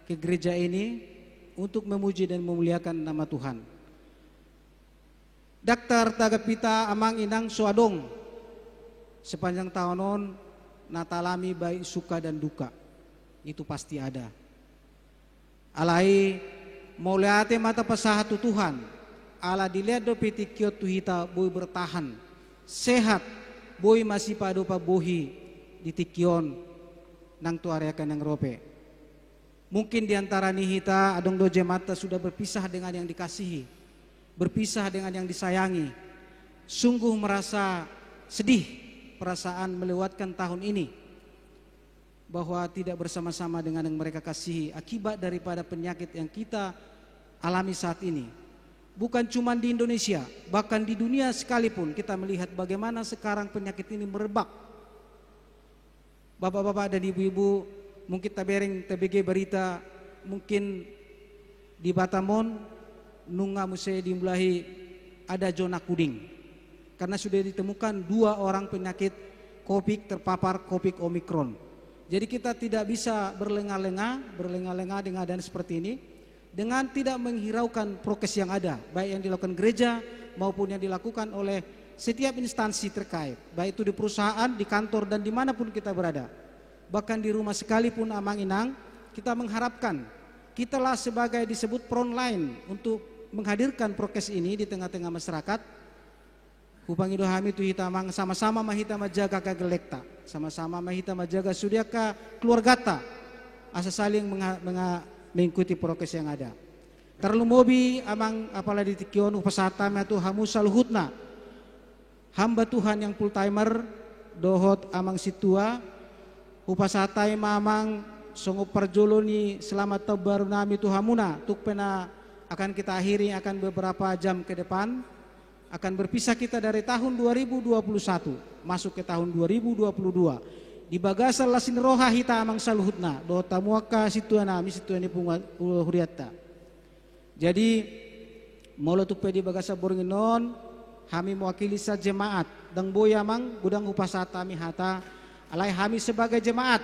ke gereja ini untuk memuji dan memuliakan nama Tuhan. Ndang tartaga hita amang inang so adong sepanjang tahun on na taalami baik suka dan duka. Itu pasti ada. Alai mauliate ma tapasahat tu Tuhan, ala dilehon dope tingki on tu hita boi bertahan, sehat, boi masipadopan bohi di tingki on nang tu ari angka naeng ro pe. Mungkin di antara ni hita adong do jemaat sudah berpisah dengan yang dikasihi, berpisah dengan yang disayangi. Sungguh merasa sedih perasaan melewatkan tahun ini, bahwa tidak bersama-sama dengan yang mereka kasihi akibat daripada penyakit yang kita alami saat ini. Bukan cuma di Indonesia, bahkan di dunia sekalipun kita melihat bagaimana sekarang penyakit ini merebak. Bapak-bapak dan ibu-ibu, mungkin tabereng, tabege berita, mungkin di Batam on nunga muse dimulai ada zona kuning. Karena sudah ditemukan dua orang penyakit covid terpapar covid Omicron. Jadi kita tidak bisa berlengah-lengah, berlengah-lengah dengan keadaan seperti ini, dengan tidak menghiraukan prokes yang ada, baik yang dilakukan gereja maupun yang dilakukan oleh setiap instansi terkait, baik itu di perusahaan, di kantor, dan dimanapun kita berada. Bahkan di rumah sekalipun amang inang, kita mengharapkan kitalah sebagai disebut front line untuk menghadirkan prokes ini di tengah-tengah masyarakat. Hupangido hami tu hita amang, sama-sama ma hita manjaga angka gellengta, sama-sama ma hita manjaga sude angka keluargata, asa saling menga-, menga-, mengikuti prokes yang ada. Tarlumobi amang, apala di tingki on hupasahat hami ma tu hamu saluhutna hamba Tuhan yang full timer dohot amang sintua. Hupasahat hami ma amang songon parjolo ni selamat tahun baru nami tu hamuna, tung pe na akan kita akhiri akan beberapa jam ke depan, akan berpisah kita dari tahun dua ribu dua puluh satu masuk ke tahun dua ribu dua puluh dua. Di bagasan las ni roha hita amang saluhutna dohot hamu angka sintua nami, sintua ni punguan, hurianta. Jadi molo tung pe di bagasan borngin on, hami mewakili sajemaat, ndang boi amang godang hupasahat hami hata, alai hami sebagai jemaat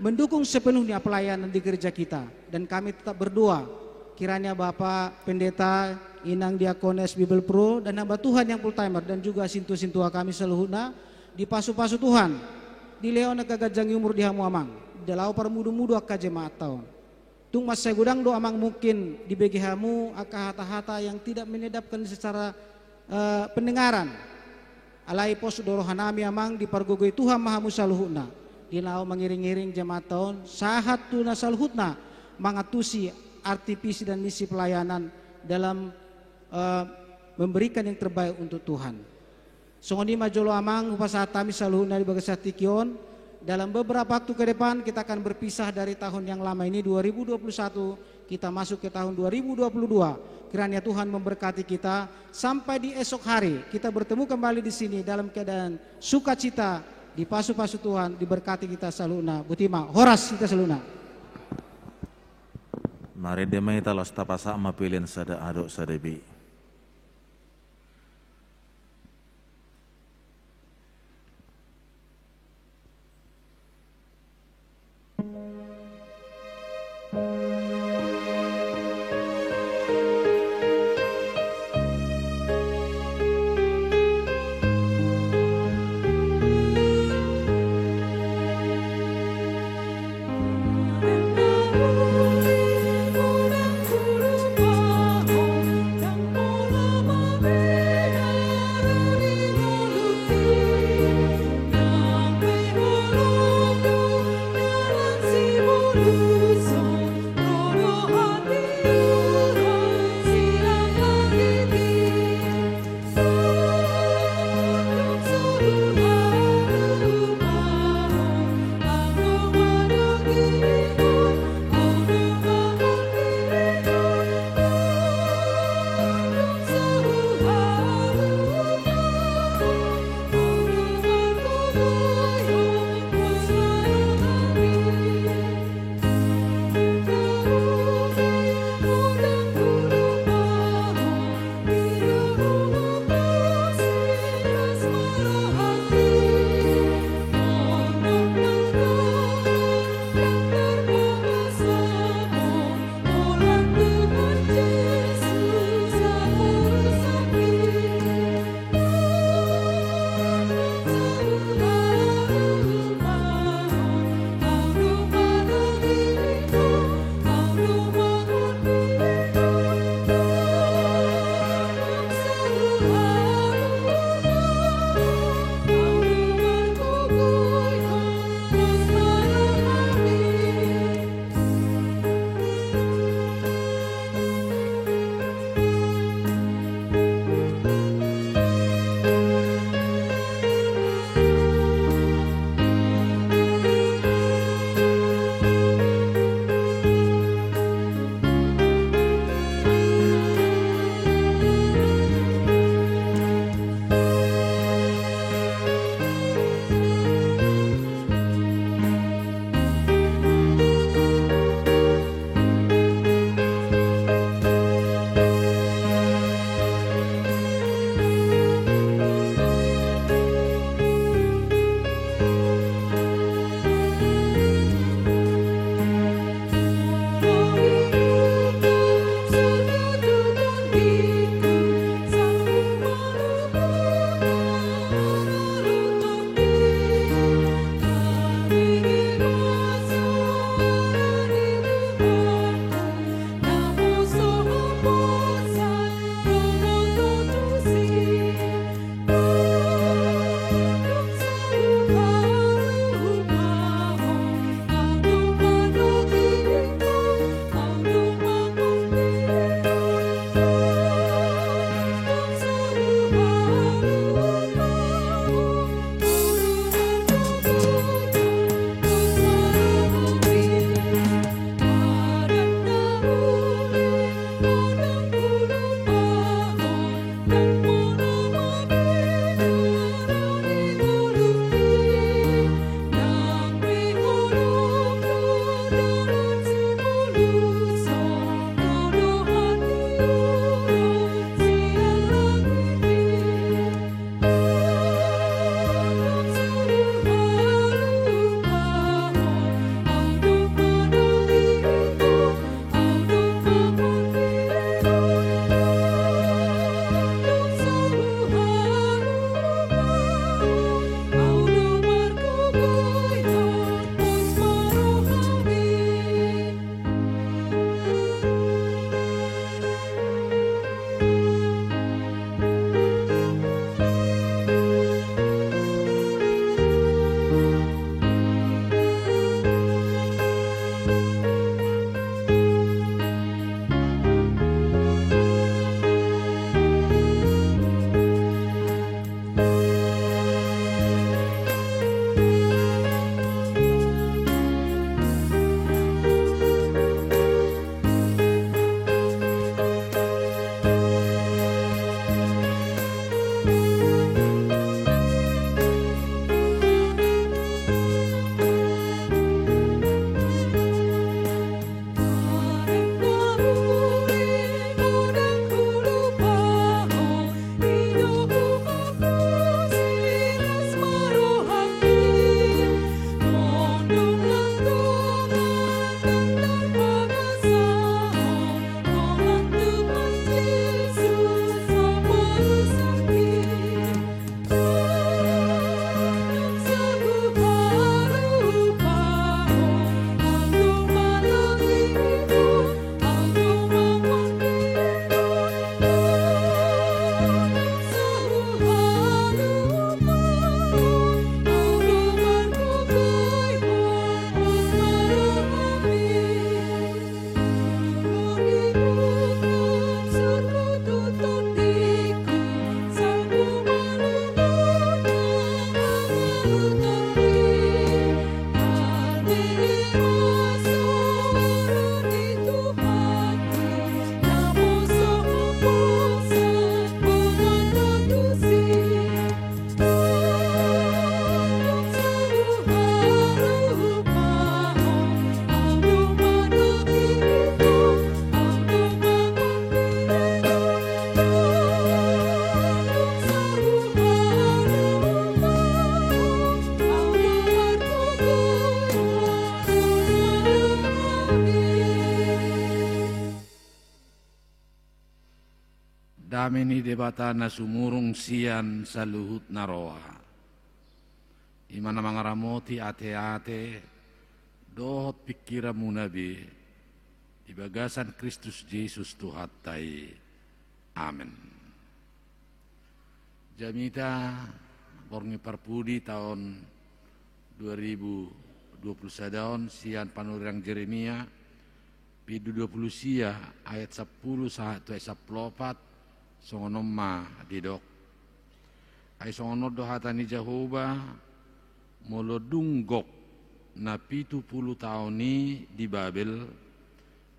mendukung sepenuhnya pelayanan di gereja kita, dan kami tetap berdoa kiranya Bapak Pendeta, Inang Diakones Bibelvrouw, dan hamba Tuhan yang full timer, dan juga sintua-sintua kami saluhutna dipasu-pasu Tuhan Dilehon angka ganjang ni umur di hamu amang, di laho parmudu-mudu angka jemaatta on. Tung mansai godang do amang mungkin dibege hamu angka hata-hata yang tidak menyenangkan secara, eh, pendengaran. Alai pos do rohanami amang, dipargogoi Tuhan ma hamu saluhutna. Di laho mangiring-iring jemaatta on, sahat tu na saluhutna mangantusi arti visi dan misi pelayanan dalam, eh, memberikan yang terbaik untuk Tuhan. Songon i ma jolo amang hupasahat hami saluhutna di bagasan tingki on. Dalam beberapa waktu ke depan kita akan berpisah dari tahun yang lama ini, dua ribu dua puluh satu, kita masuk ke tahun dua ribu dua puluh dua. Kiranya Tuhan memberkati kita sampai di esok hari. Kita bertemu kembali di sini dalam keadaan sukacita, dipasu-pasu Tuhan, diberkati kita saluhutna. Boti ma, horas hita saluhutna. Marende ma hita laos tapasahat ma pelean sada A dohot sada B. Debata na sumurung sian saluhut na roha, i ma na mangaramoti ateate dohot pingkiranmuna be, di bagasan Kristus Jesus Tuhanta i. Amen. Jamita borngin parpudi taon dua ribu dua puluh sada on sian panurirang Jeremia, bindu dua puluh sia, ayat sampulu sahat tu ayat sampulu opat, songon on ma didok. Ai songon on do hata ni Jahowa: Molo dung gok na pitu pulu taon i di Babel,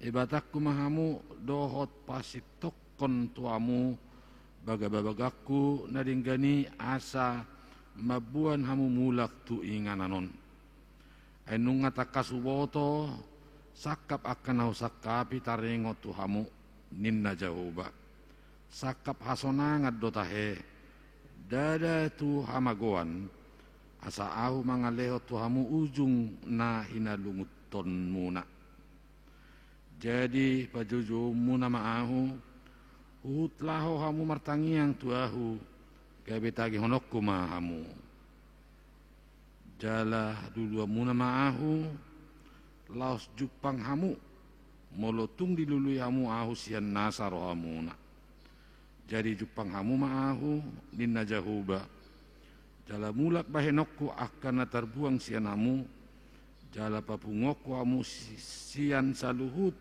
ebatangku ma hamu dohot pasintongkon tu hamu bagababaganku na denggan i, asa mamboan hamu mulak tu inganan on. Ai nunga tangkas huboto sangkap angka na husangkapi taringot tu hamu, ninna Jahowa. Sangkap hasonangan do tahe, ndada tu hamagoan, asa ahu mangalehon tu hamu ujung na hinalungunhonmuna. Jadi pajoujoumuna ma ahu, huhut laho hamu martangiang tu ahu, gabe tagihononku ma hamu. Jala luluanmuna ma ahu, laos jumpang hamu, molo tung dilului hamu ahu sian nasa rohamuna. Jadi jumpang hamu ma ahu, ninna Jahowa, jala mulak bahenonku angka na tarbuang sian hamu, jala papunguonku hamu si-, sian saluhut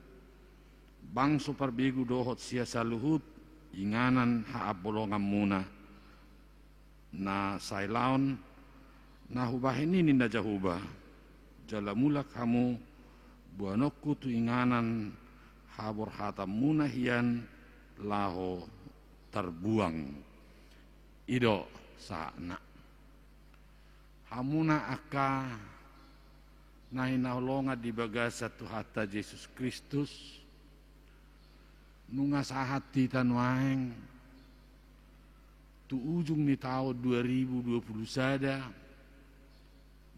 bangso parbegu dohot sian saluhut inganan haambolonganmuna na sailaon na hubahen i, ninna Jahowa, jala mulak hamu boanonku tu inganan haborhatanmuna hian laho tarbuang. I do sahatna. Hamuna angka na hinaholongan di bagasan Tuhanta Jesus Kristus, nunga sahat hita nuaeng tu ujung ni taon dua ribu dua puluh sada,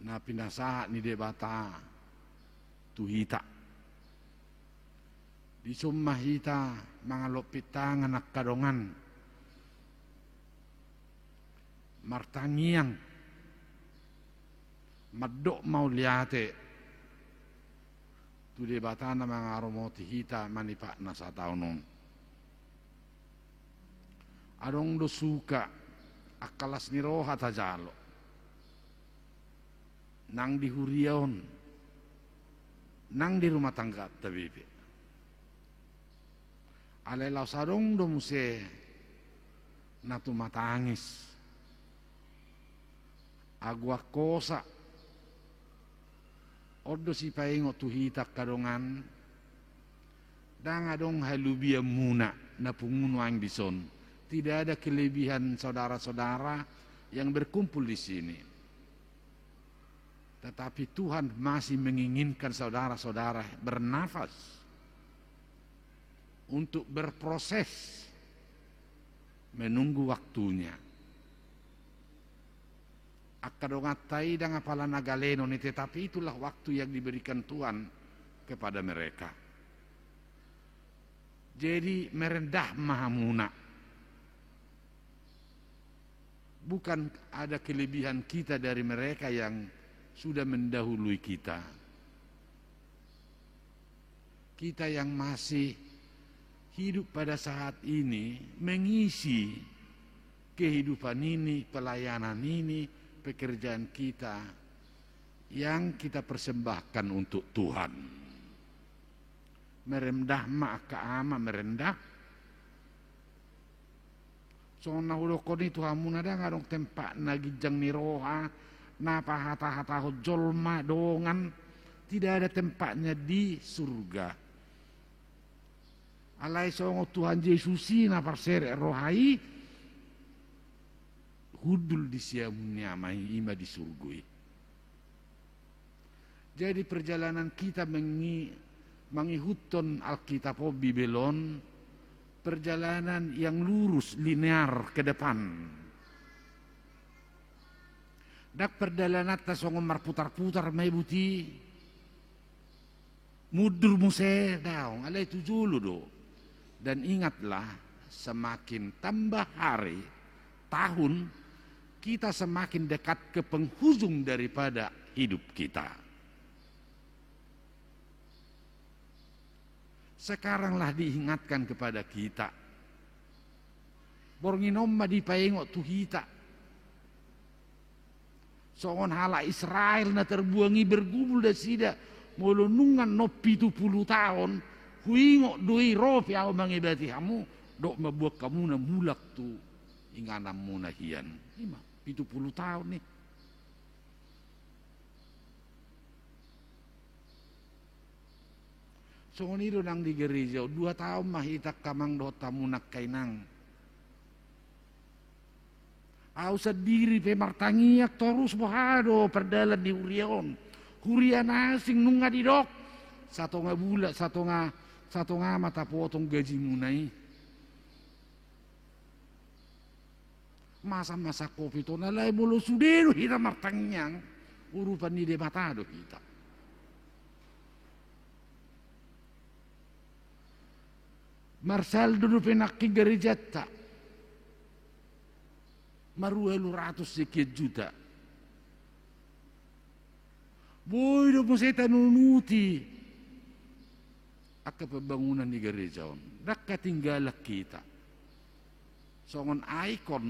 na pinasahat ni Debata tu hita. Dison ma hita mangalompit tangan angka dongan, martangiang, mandok mauliate tu Debata na mangaramoti hita manipatna sataon on. Adong do suka angka las ni roha tajalo, nang di huria on, nang di rumah tangganta be. Alai laos adong do muse na tumatangis, agu angkosa. On do sipaingot tu hita angka dongan, ndang adong halebihanmuna na pungu nuaeng dison. Tidak ada kelebihan saudara-saudara yang berkumpul di sini. Tetapi Tuhan masih menginginkan saudara-saudara bernafas untuk berproses menunggu waktunya. Angka donganta i ndang apala na galenon i, tetapi itulah waktu yang diberikan Tuhan kepada mereka. Jadi merendah ma hamuna. Bukan ada kelebihan kita dari mereka yang sudah mendahului kita. Kita yang masih hidup pada saat ini, mengisi kehidupan ini, pelayanan ini, pekerjaan kita yang kita persembahkan untuk Tuhan. Merendah ma angka ama, merendah. Songon na hudokkon i tu hamuna, ndang adong tempatna ginjang ni roha na pahatahatahon jolma, dongan. Tidak ada tempatnya di surga. Alai songon Tuhan Jesus i na parserep roha i, hundul di siamun ni Ama i, i ma di surgo i. Jadi perjalanan kita mengi-, mangihuthon Alkitab on, Bibel on, perjalanan yang lurus, linear ke depan. Ndang perdalananta songon marputarputar ma i buti, mundur muse, daong, alai tu jolo do. Dan ingatlah, Semakin tambah hari, tahun, kita semakin dekat ke penghujung daripada hidup kita. Sekaranglah diingatkan kepada kita. Borngin on ma dipaingot tu hita. Songon halak Israel na terbuang i, bergumul nasida, molo nunga annon pitu pulu taon, huingot do i, ro pe ahu mangibati hamu, dohot mambuat hamuna mulak tu ingananmuna hian. Ima, pitu pulu taon i. Songon i do nang di gereja on, dua taon ma hita angka amang dohot hamuna angka inang. Ahu sandiri pe martangiang torus, boha do pardalan ni huria on. Huria na asing nunga didok, satonga bulan, satonga, satonga ma tapotong gajimuna i. Masa-masa covid on, alai molo sude do hita martangiang, urupan ni Debata do hita. Marsaldo dope nangkin garejanta, marualu ratus sekian juta. Boi do muse tanunuti angka pembangunan ni gareja on. Ndang hatinggalan hita songon ikon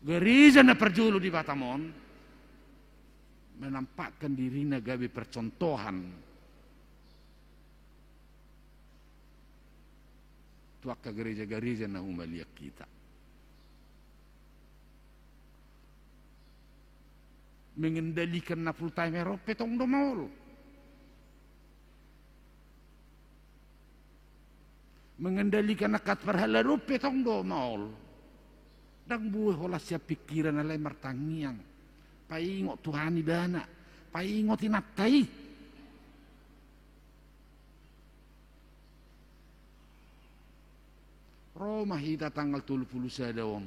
gareja na parjolo di Batam on, menampakkan dirina gabe percontohan tu angka gareja-gareja na humaliang hita. Mengendalikan na full timer on pe tong do maol. Mengendalikan angka parhalado on pe tong do maol. Ndang boi holan sian pikiran, alai martangiang. Paingot Tuhan ibana, paingot inanta i. Ro ma hita tanggal tolu pulu sada on,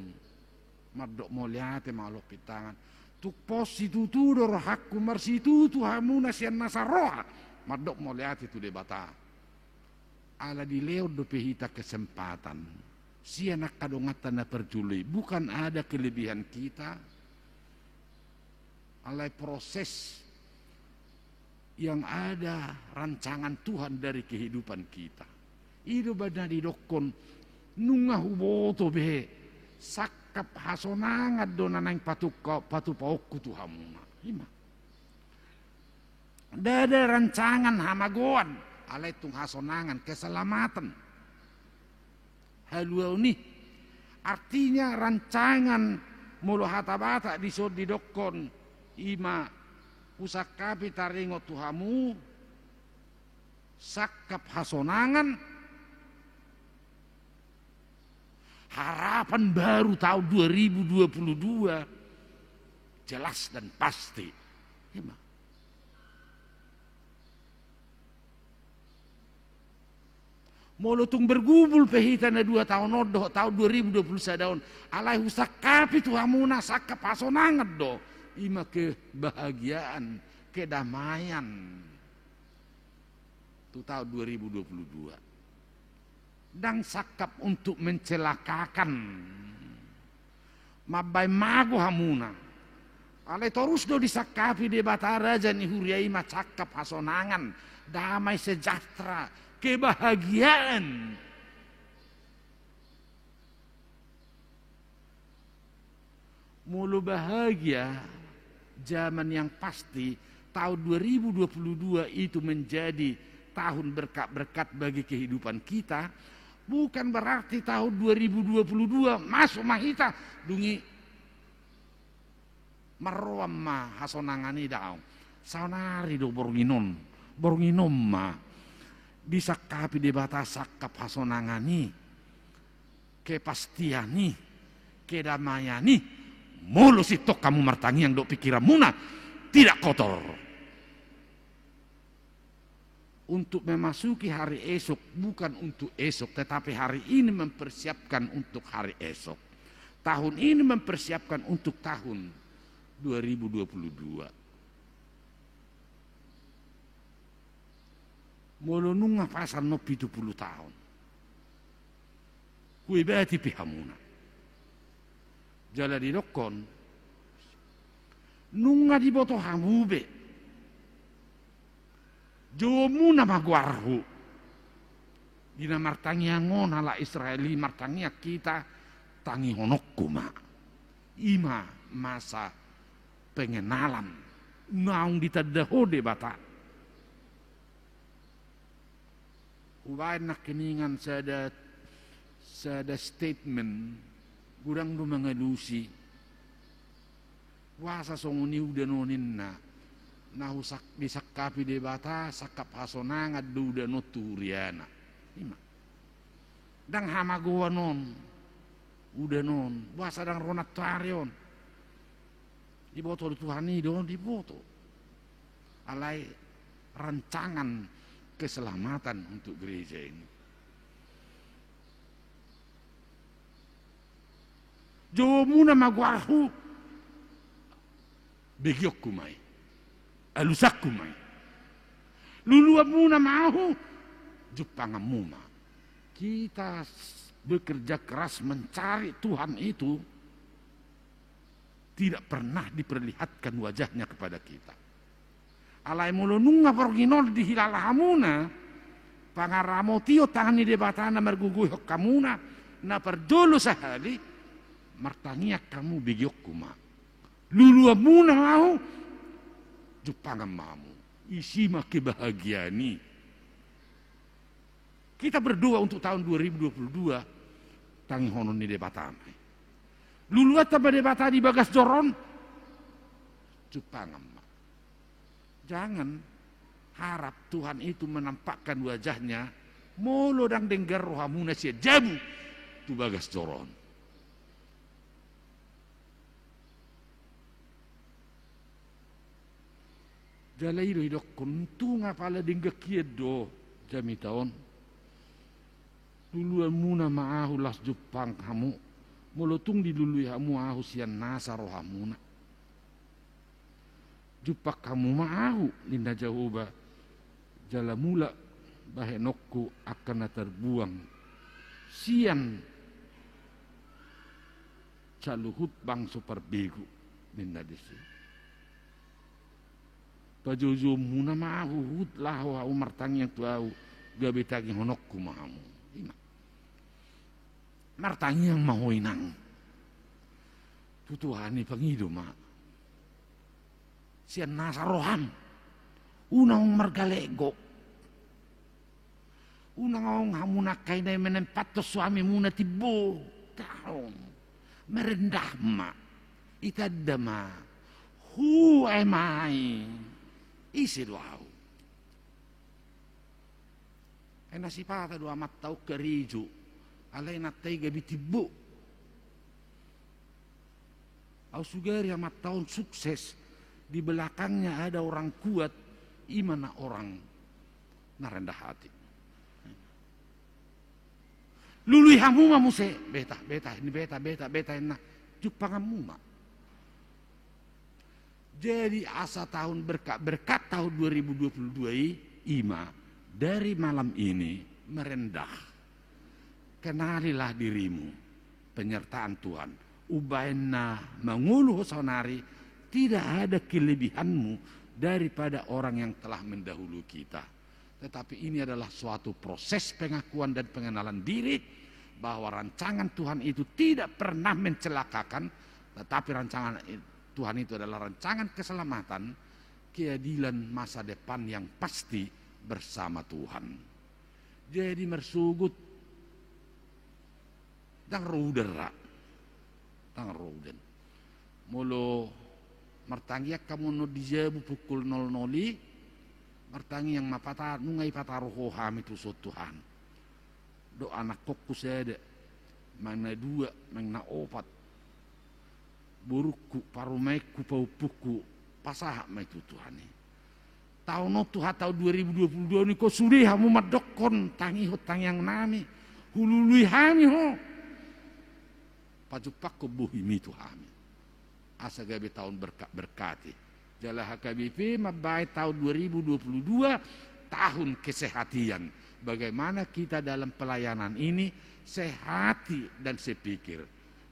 mandok mauliate, mangalompit tangan. Tung pos situtu do rohangku, marsitutu hamuna sian nasa roha, mandok mauliate tu Debata. Ala dilehon dope hita kesempatan sian angka donganta na parjolo i. Bukan ada kelebihan kita, alai proses yang ada rancangan Tuhan dari kehidupan kita. I do umbahen na didokkon, nunga huboto be, sangkap hasonangan do na naeng patupa-, patupaonku tu hamuna. Ima. Ndada rancangan hamagoan, alai tung hasonangan, keselamatan. Haluaon i. Artinya rancangan, molo hata Batak dison didokkon, ima husangkapi taringot tu hamu, sangkap hasonangan, harapan baru tahun dua ribu dua puluh dua jelas dan pasti. Ima. Molo tung bergumul pe hita na dua taon on dohot tahun dua ribu dua puluh sada on, alai husangkapi tu hamuna sangkap hasonangan do, ima kebahagiaan, kedamaian tu tahun dua ribu dua puluh dua. Ndang sangkap untuk mencelakakan, mambaen mago hamuna. Alai torus do disangkapi Debata, raja ni huria i, ma sangkap hasonangan, damai sejahtera, kebahagiaan. Molo bahagia, zaman yang pasti, tahun dua ribu dua puluh dua itu menjadi tahun berkat-berkat bagi kehidupan kita, bukan berarti tahun dua ribu dua puluh dua masuk ma hita, dung i marroan ma hasonangan i, daong. Saonari do borngin on, borngin on ma disangkapi Debata sangkap hasonangan i, kepastian i, kedamaian i, molo sintong hamu martangiang dohot pikiranmuna tidak kotor. Untuk memasuki hari esok, bukan untuk esok, tetapi hari ini mempersiapkan untuk hari esok. Tahun ini mempersiapkan untuk tahun dua ribu dua puluh dua. Molo nunga pas annon pitu pulu taon, Huebati pe hamuna. Jala didokkon, nunga diboto hamu be. Jouonmuna ma goarhu. Di na martangiang on halak Israel i, martangiang hita, tangihononku ma. I ma masa pengenalan naung ditanda ho Debata. Hubaen nangkiningan sada, sada statement, godang do mangalusi. Boasa songon i udan on, ninna. Na husak-, disangkapi Debata sangkap hasonangan do udan on tu huriana. I ma. Ndang hamagoan on udan on, boasa ndang ro nantoari on. Diboto do Tuhan i do, diboto. Alai rancangan keselamatan untuk gereja ini. Jouonmuna ma goarhu, begeonku ma i. Alusanku ma i. Luluanmuna ma ahu, jumpanganmu ma. Kita s-, bekerja keras mencari Tuhan itu tidak pernah diperlihatkan wajahnya kepada kita. Alai molo nunga borngin on dihilala hamuna, pangaramoti on tangan ni Debata na margogoihon hamuna, na parjolo sahali, martangiang hamu, begeonku ma. Luluanmuna ma ahu, jumpangan ma hamu. Isi ma kebahagiaan i. Kita berdoa untuk tahun dua ribu dua puluh dua, tangihonon ni Debata ma i. Luluanta ma Debata di bagas joro on, jumpangan ma. Jangan harap Tuhan itu menampakkan wajahnya, molo ndang denggan rohamuna sian jabu tu bagas joro on. Jala i do didokkon, tung apala denggan hian do jamita on. Luluanmuna ma ahu laos jumpang hamu, molo tung dilului hamu ahu sian nasa rohamuna. Jumpang hamu ma ahu, ninna Jahowa, jala mulak bahenonku angka na tarbuang sian saluhut bangso parbegu, ninna disi. Pajoujoumuna ma ahu, huhut laho hamu martangiang tu ahu, gabe tangihononku ma hamu. I ma. Martangiang ma ho, inang, tu Tuhan i, pangido ma sian nasa roham. Unang margalegok. Unang adong hamu nangkaningan menempathon suamimuna timbo. Daong. Merendah ma. Itanda ma. Who am I? Ise do ahu? Ai na sipata do amanta on karejo, alai inanta i gabe timbo. Ahu sugari amanta on sukses, di belakangnya ada orang kuat, i ma na orang na rendah hati. Lului hamu ma muse, beta, beta, ini beta, beta, beta, inna, jumpanganmu ma. Jadi asa tahun berkat-berkat tahun dua ribu dua puluh dua i, i ma dari malam ini merendah. Kenalilah dirimu, penyertaan Tuhan. Umbahen na mangolu ho saonari, tidak ada kelebihanmu daripada orang yang telah mendahului kita. Tetapi ini adalah suatu proses pengakuan dan pengenalan diri bahwa rancangan Tuhan itu tidak pernah mencelakakan, tetapi rancangan i-, Tuhan itu adalah rancangan keselamatan, keadilan, masa depan yang pasti bersama Tuhan. Jadi marsogot. Ndang ro udan ra. Ndang ro udan. Molo martangiang hamu annon di jabu pukul nol nol i, martangiang ma pata-, nunga ipataru ho hami tu son Tuhan. Dohot anakkonku sada, manang na dua, manang na opat. Borungku, parumaenku, pahompungku, pasahat ma i tu Tuhan i. Taon on tu hata on dua ribu dua puluh dua on, ingkon sude hamu mandokkon, tangihon tangiangnami, hulului hami ho. Pajumpangkon bohimi tu hami. Asa gabe taon berkat-berkati. Jala H K B P mambaen taon dua ribu dua puluh dua tahun kesehatan. Bagaimana kita dalam pelayanan ini sehati dan sepikir.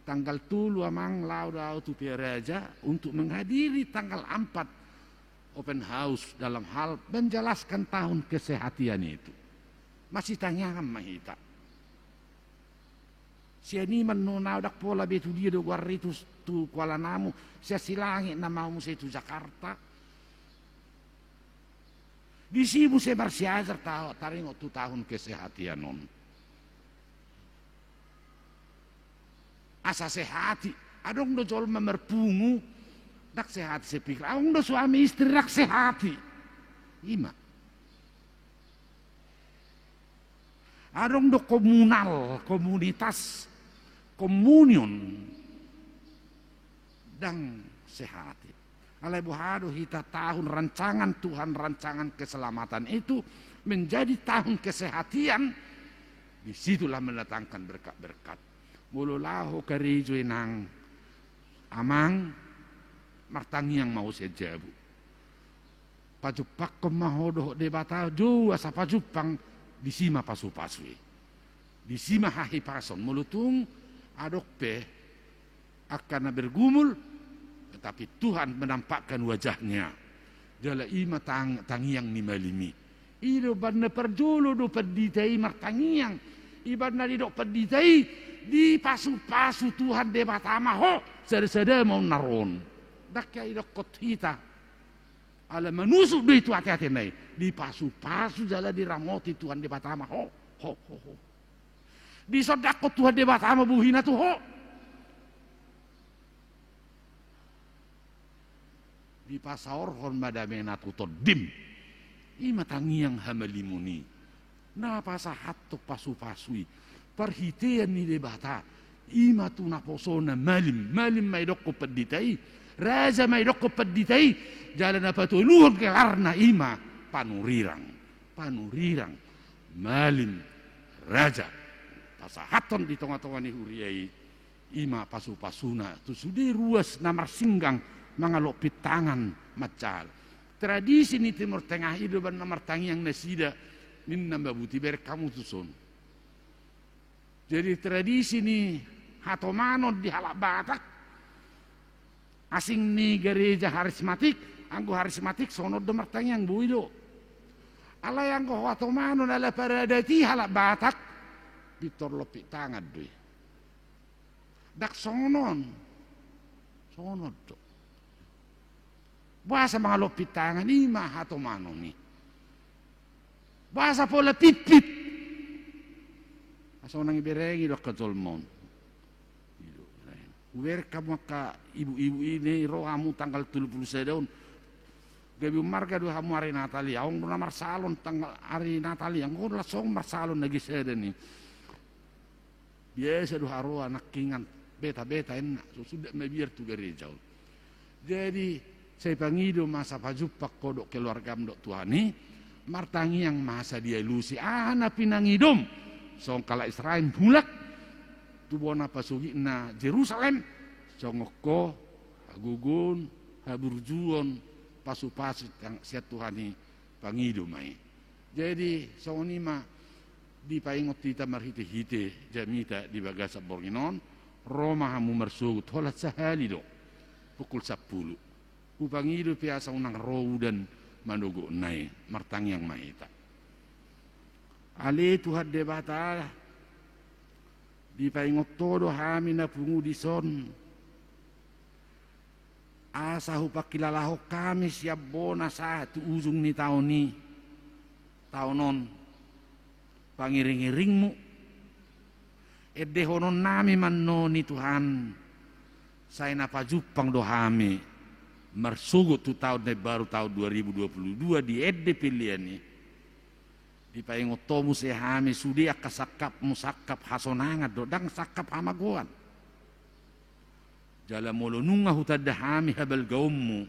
Tanggal tolu, Amang, laho do au tu Pea Raja untuk menghadiri tanggal empat open house dalam hal menjelaskan tahun kesehatian itu. Masitangiangan ma hita. Sian i ma annon au ndang pola be tu dia do goarna i, tu, tu Kuala Namu, sian Silangit nama au muse tu Jakarta. Disi muse marsiajar ta-, taringot tu tahun kesehatian on. Asa sehati, adong do jolma marpungu, ndang sehati sepikir, adong do suami istri ndang sehati. I ma. Adong do komunal, komunitas, komunion, ndang sehati. Alai boha do hita tahun rancangan Tuhan, rancangan keselamatan itu menjadi tahun kesehatian, disitulah mendatangkan berkat-berkat. Molo laho karejo, Inang, Amang, martangiang ma ho sian jabu. Pajumpangkon ma ho dohot Debata, jou asa pajumpang, disi ma pasu-pasu i. Disi ma hahipason, molo tung adong pe angka na bergumul, tetapi Tuhan menampakkan wajah-Nya. Jala i ma tang-, tangiang ni malim i. I do umbahen na parjolo do pandita i martangiang. Umbahen na didok pandita i, dipasu-pasu Tuhan Debata ma ho, sada-sada ma on na ro on. Ndang hea didokkon hita. Ala manusuk do i tu ate-atena i. Dipasu-pasu jala diramoti Tuhan Debata ma ho. Ho, ho, ho. Disondangkon Tuhan Debata ma bohina tu ho. Dipasaorhon ma damena tu tondim. I ma tangiang hamalimon i. Na pasahathon pasu-pasu i, parhitean ni Debata. I ma tu naposona malim, malim ma didokkon pandita i, raja ma didokkon pandita i, jala na patoluhon gelarna i ma panurirang, panurirang, malim, raja. Pasahathon di tonga-tonga ni huria i, i ma pasu-pasuna tu sude ruas na marsinggang mangalompit tangan manjalo. Tradisi ni Timur Tengah i do umbahen na martangiang nasida, ninna Mbah Buti, bereng hamu tuson. Jadi tradisi ni hatomanon di halak Batak, asing ni gareja harismatik, anggo harismatik sonon do martangiang, boi do. Alai anggo hatomanon ala paradat i halak Batak, pintor lompit tangan do i. Ndang songon on. Songon on do. Boasa mangalompit tangan, i ma hatomanon i. Boasa pola pitpit. Asa unang iberengi do angka jolma on. I do, bereng. Hubereng hamu angka ibu-ibu i, ro hamu tanggal tolu pulu sada on. Gabe ummarga do hamu ari Natal i, adong do na marsalon tanggal ari Natal i, anggo on langsung marsalon na geseda ni. Biasa do haroa nangkingan beta-beta inna, so suda mabiar tu gareja on. Jadi, sai pangido ma asa pajumpang ho dohot keluargam dohot Tuhan i, martangiang ma asa dialusi aha na pinangidom, songon halak Israel mulak tu bona pasogitna Jerusalem, songon ho, hagogoon, haburjuon, pasu-pasu sian Tuhan i, pangido ma i. Jadi, songon i ma dipaingot hita marhite-hite jamita di bagasan borngin on, ro ma hamu marsogot, holan sahali do, pukul sampulu. Hupangido pe asa unang ro udan manogotna i, martangiang ma hita. Ale Tuhan Debata, dipaingot Ho do hami na pungu dison, asa hupangkilalahon hami sian bona sahat tu ujung ni taon i, taon on, pangiring-iringMu. Endehononnami ma annon i Tuhan, sai na pajumpang do hami marsogot tu taon na imbaru, taon dua ribu dua puluh dua, di ende pelean i. Dipaingot Ho muse hami, sude angka sangkapMu sangkap hasonangan do, ndang sangkap hamagoan. Jala molo nunga hutanda hami habalgaonMu,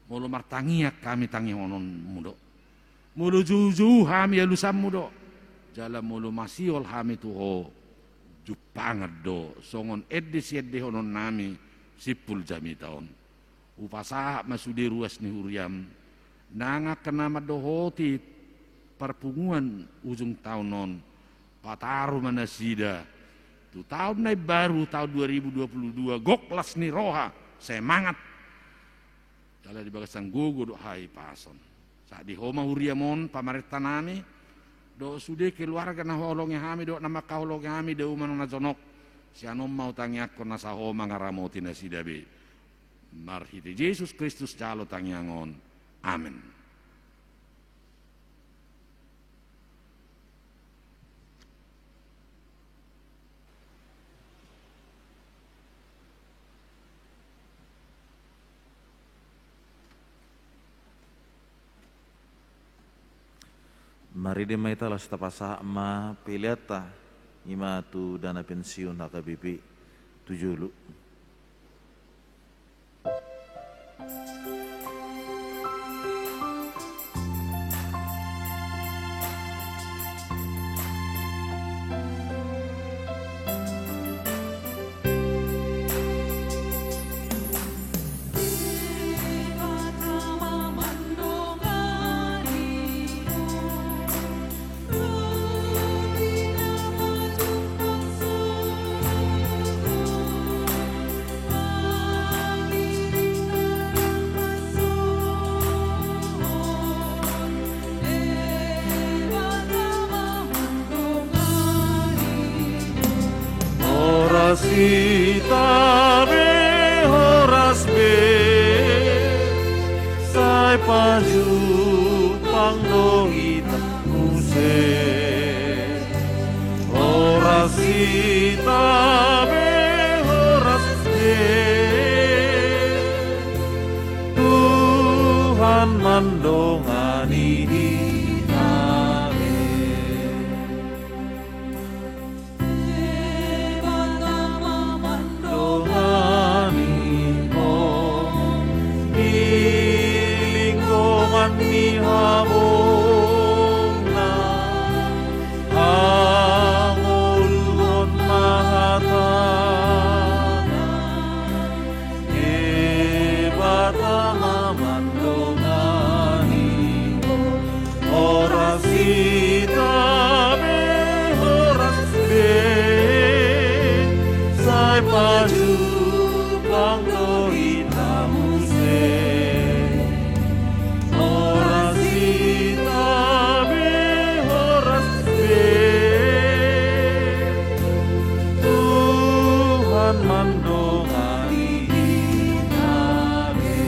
molo martangiang hami tangihononMu do. Molo joujou hami alusanMu do. Jala molo masiol hami tu Ho, jumpangan do, songon ende siendehononnami simpul jamita on. Hupasahat ma sude ruas ni huriaM, nang angka na mandohoti parpunguan ujung taon on, pataru ma nasida tu taon na imbaru, taon dua ribu dua puluh dua, gok las ni roha, semangat. Jala di bagasan gogo dohot hahipason. Sahat di Ho ma huriaM on, pamarentanami, dohot sude keluarga na huhaholongi hami, dohot na mangkaholongi hami, dao manang na jonok, sian on ma hutangiangkon asa Ho mangaramoti nasida be. Marhite Jesus Kristus jalo tangiang on. Amen. Marende ma hita, laos tapasahat ma peleanta, i ma tu dana pensiun H K B P tu jolo. Horas hita be, horas be, sai pajumpang do hita muse. Horas hita be, horas be, Tuhan mandongani hita be. Debata ma mandongani ho di linggoman ni habongna, hangoluhon ma hatana. Debata ma mandongani ho, horas hita be, horas be, sai pajumpang do hita muse. Horas hita be, horas be, Tuhan mandongani hita be.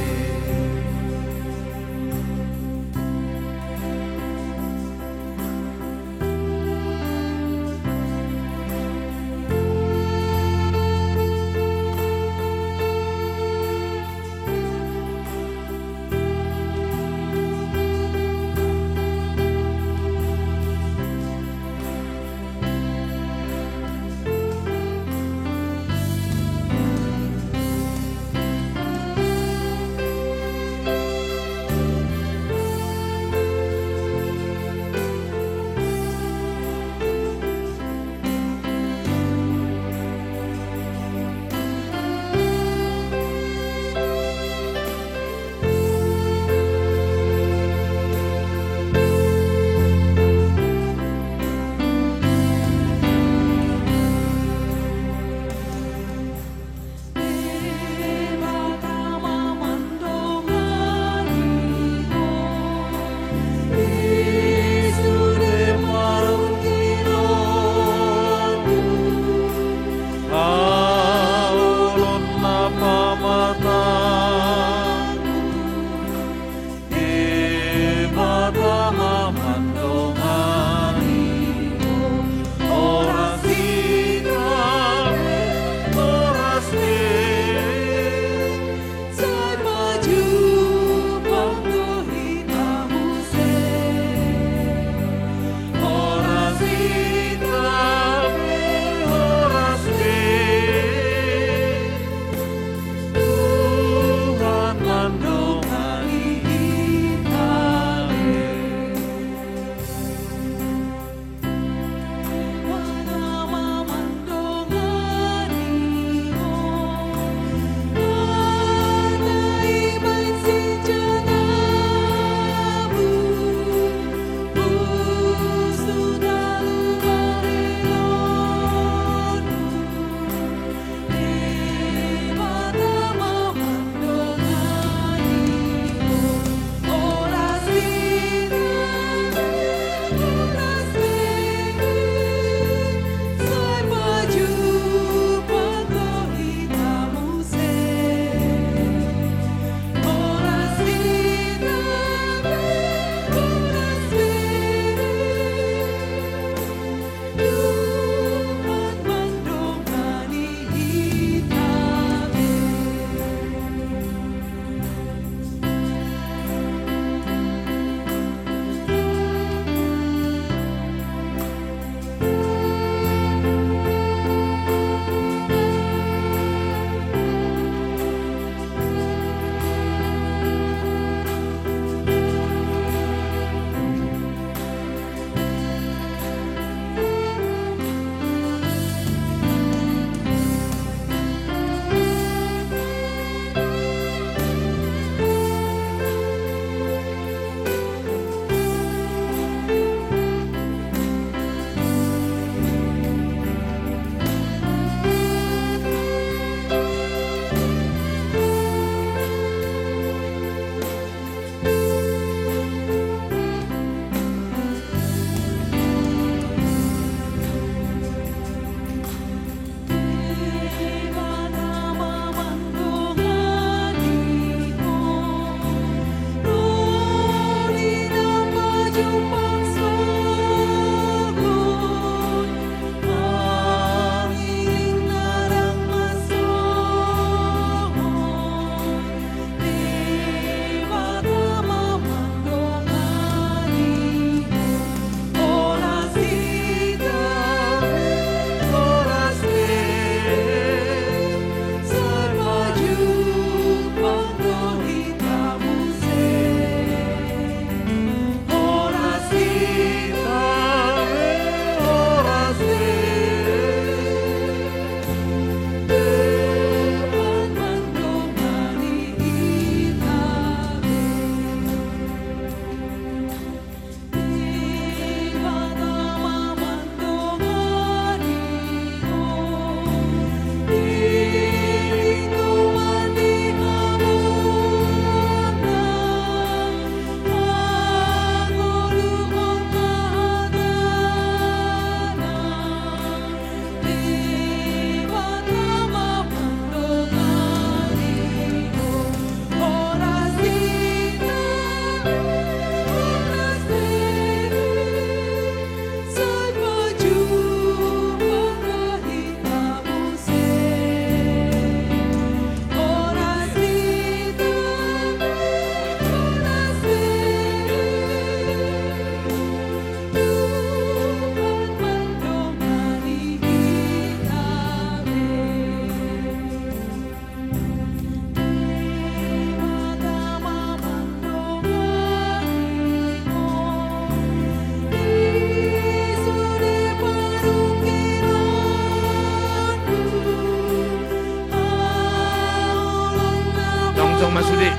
Song ma sude.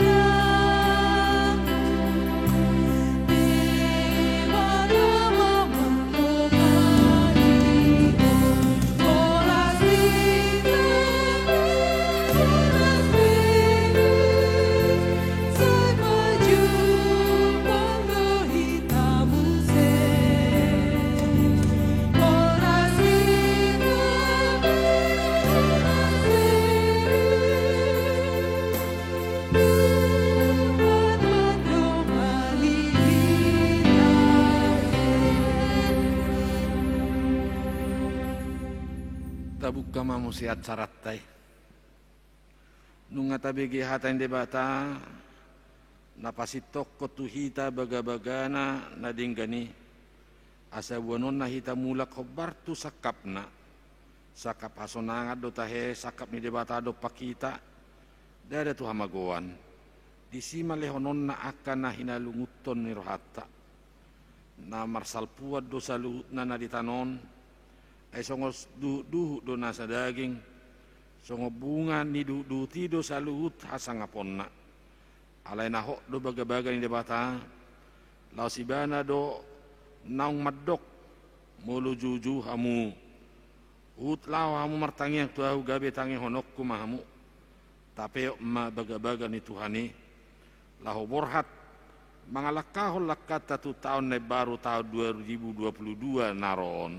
Tabuka ma muse acaranta i. Nunga tabege hata ni Debata, na pasintongkon tu hita bagabagana na denggan i, asa boanonna hita mulak hombar tu sangkapna. Sangkap hasonangan do tahe, sangkap ni Debata dompak hita, ndada tu hamagoan. Disi ma lehononna angka na hinalungunhon ni rohanta. Na marsalpuan do saluhutna na di tano on, ai songon duhutduhut do na sadaging, songon bunga ni duhutduhut i do saluhut hasangaponna. Alai na hot do bagabaga ni Debata, laos Ibana do naung mandok, molo juhujung hamu, huhut laho hamu martangiang tu Ahu gabe tangihononku ma hamu. Tapeop ma bagabaga ni Tuhan i, laho borhat mangalangkahon langkanta tu taon na imbaru, taon dua ribu dua puluh dua na ro on.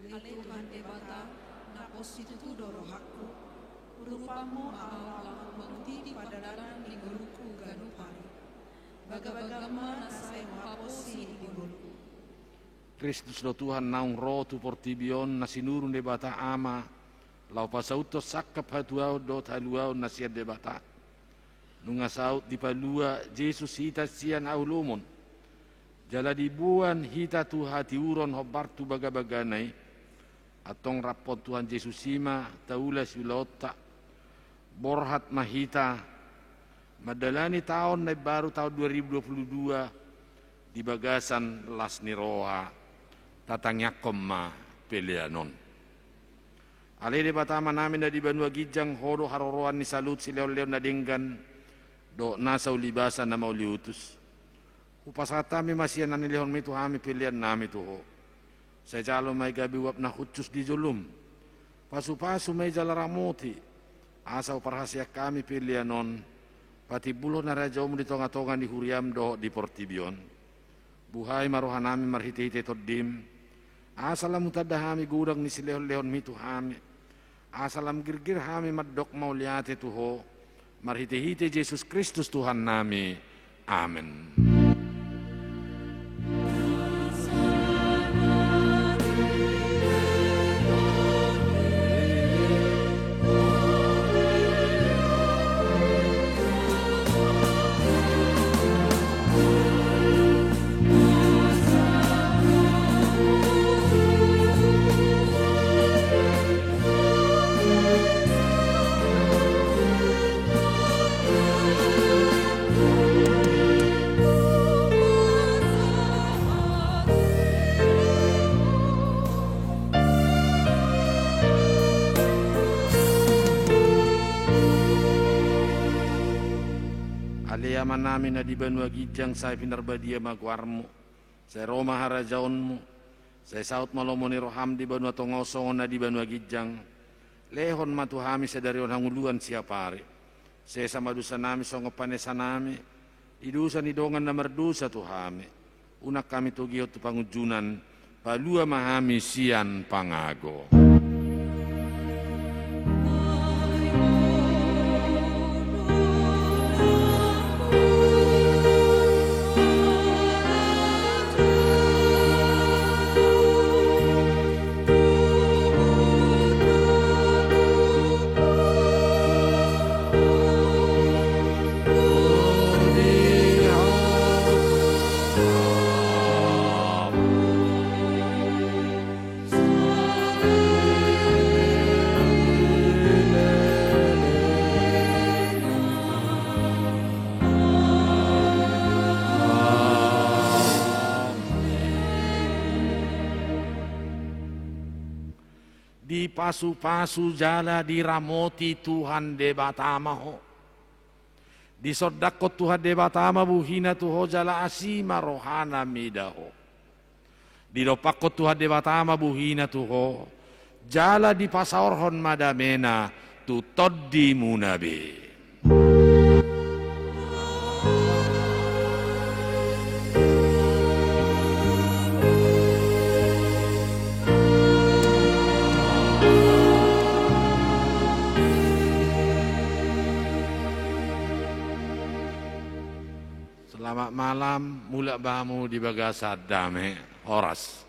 Ale Tuhan Debata, na pos situtu do rohangku, urupanmu ala lam mangutiti pardalanan ni ngolungku ganup ari. Bagabaga ma na sai huhaposi di ngolungku. Kristus do Tuhan naung ro tu portibi on, na sinuru ni Debata Ama, laho pasauthon sangkap hatuaon dohot haluaon na sian Debata. Nunga saut dipalua Jesus hita sian haholomon, jala diboan hita tu hatiuron hombar tu bagabagana i. Antong rap Tuhan Jesus i ma taula siulaonta. Borhat ma hita mandalani taon na imbaru, taon dua ribu dua puluh dua, di bagasan las ni roha. Tatangiangkon ma pelean on. Ale Debata Amanami na di banua ginjang, Ho do haroroan ni saluhut silehonlehon na denggan dohot nasa ulibasa na mauliutus. Hupasahat hami ma sian na nilehonmi tu hami peleannami tu Ho. Sai jalo ma i gabe uap na hushus di jolom. Pasupasu ma i jala ramoti, asa huparhaseang hami pelean on patimbulhon harajaonmu di tongatonga ni huriam dohot di portibi on. Buhai ma rohanami marhitehite Tondim, asa lam hutanda hami godang ni silehonlehonmi tu hami, asa lam girgir hami mandok mauliate tu Ho, marhitehite Jesus Kristus Tuhannami. Amen. Ale Amanami na di banua ginjang, sai pinarbadia ma goarmu. Sai ro ma harajaonmu. Sai saut ma lomo ni roham di banua tonga on songon na di banua ginjang. Lehon ma tu hami sadari on hangoluan siapari. Sesa ma dosanami songon panesanami di dosa ni dongan na mardosa tu hami. Unang hami togihon tu pangunjunan, palua ma hami sian pangago. Dipasupasu jala diramoti Tuhan Debata ma ho. Disondangkon Tuhan Debata ma buhina tu ho jala asi ma rohana mida ho. Didompakkon Tuhan Debata ma buhina tu ho jala dipasaorhon ma damena tu tondimuna be. Selamat malam, mulak ma hamu di bagasan dame. Horas.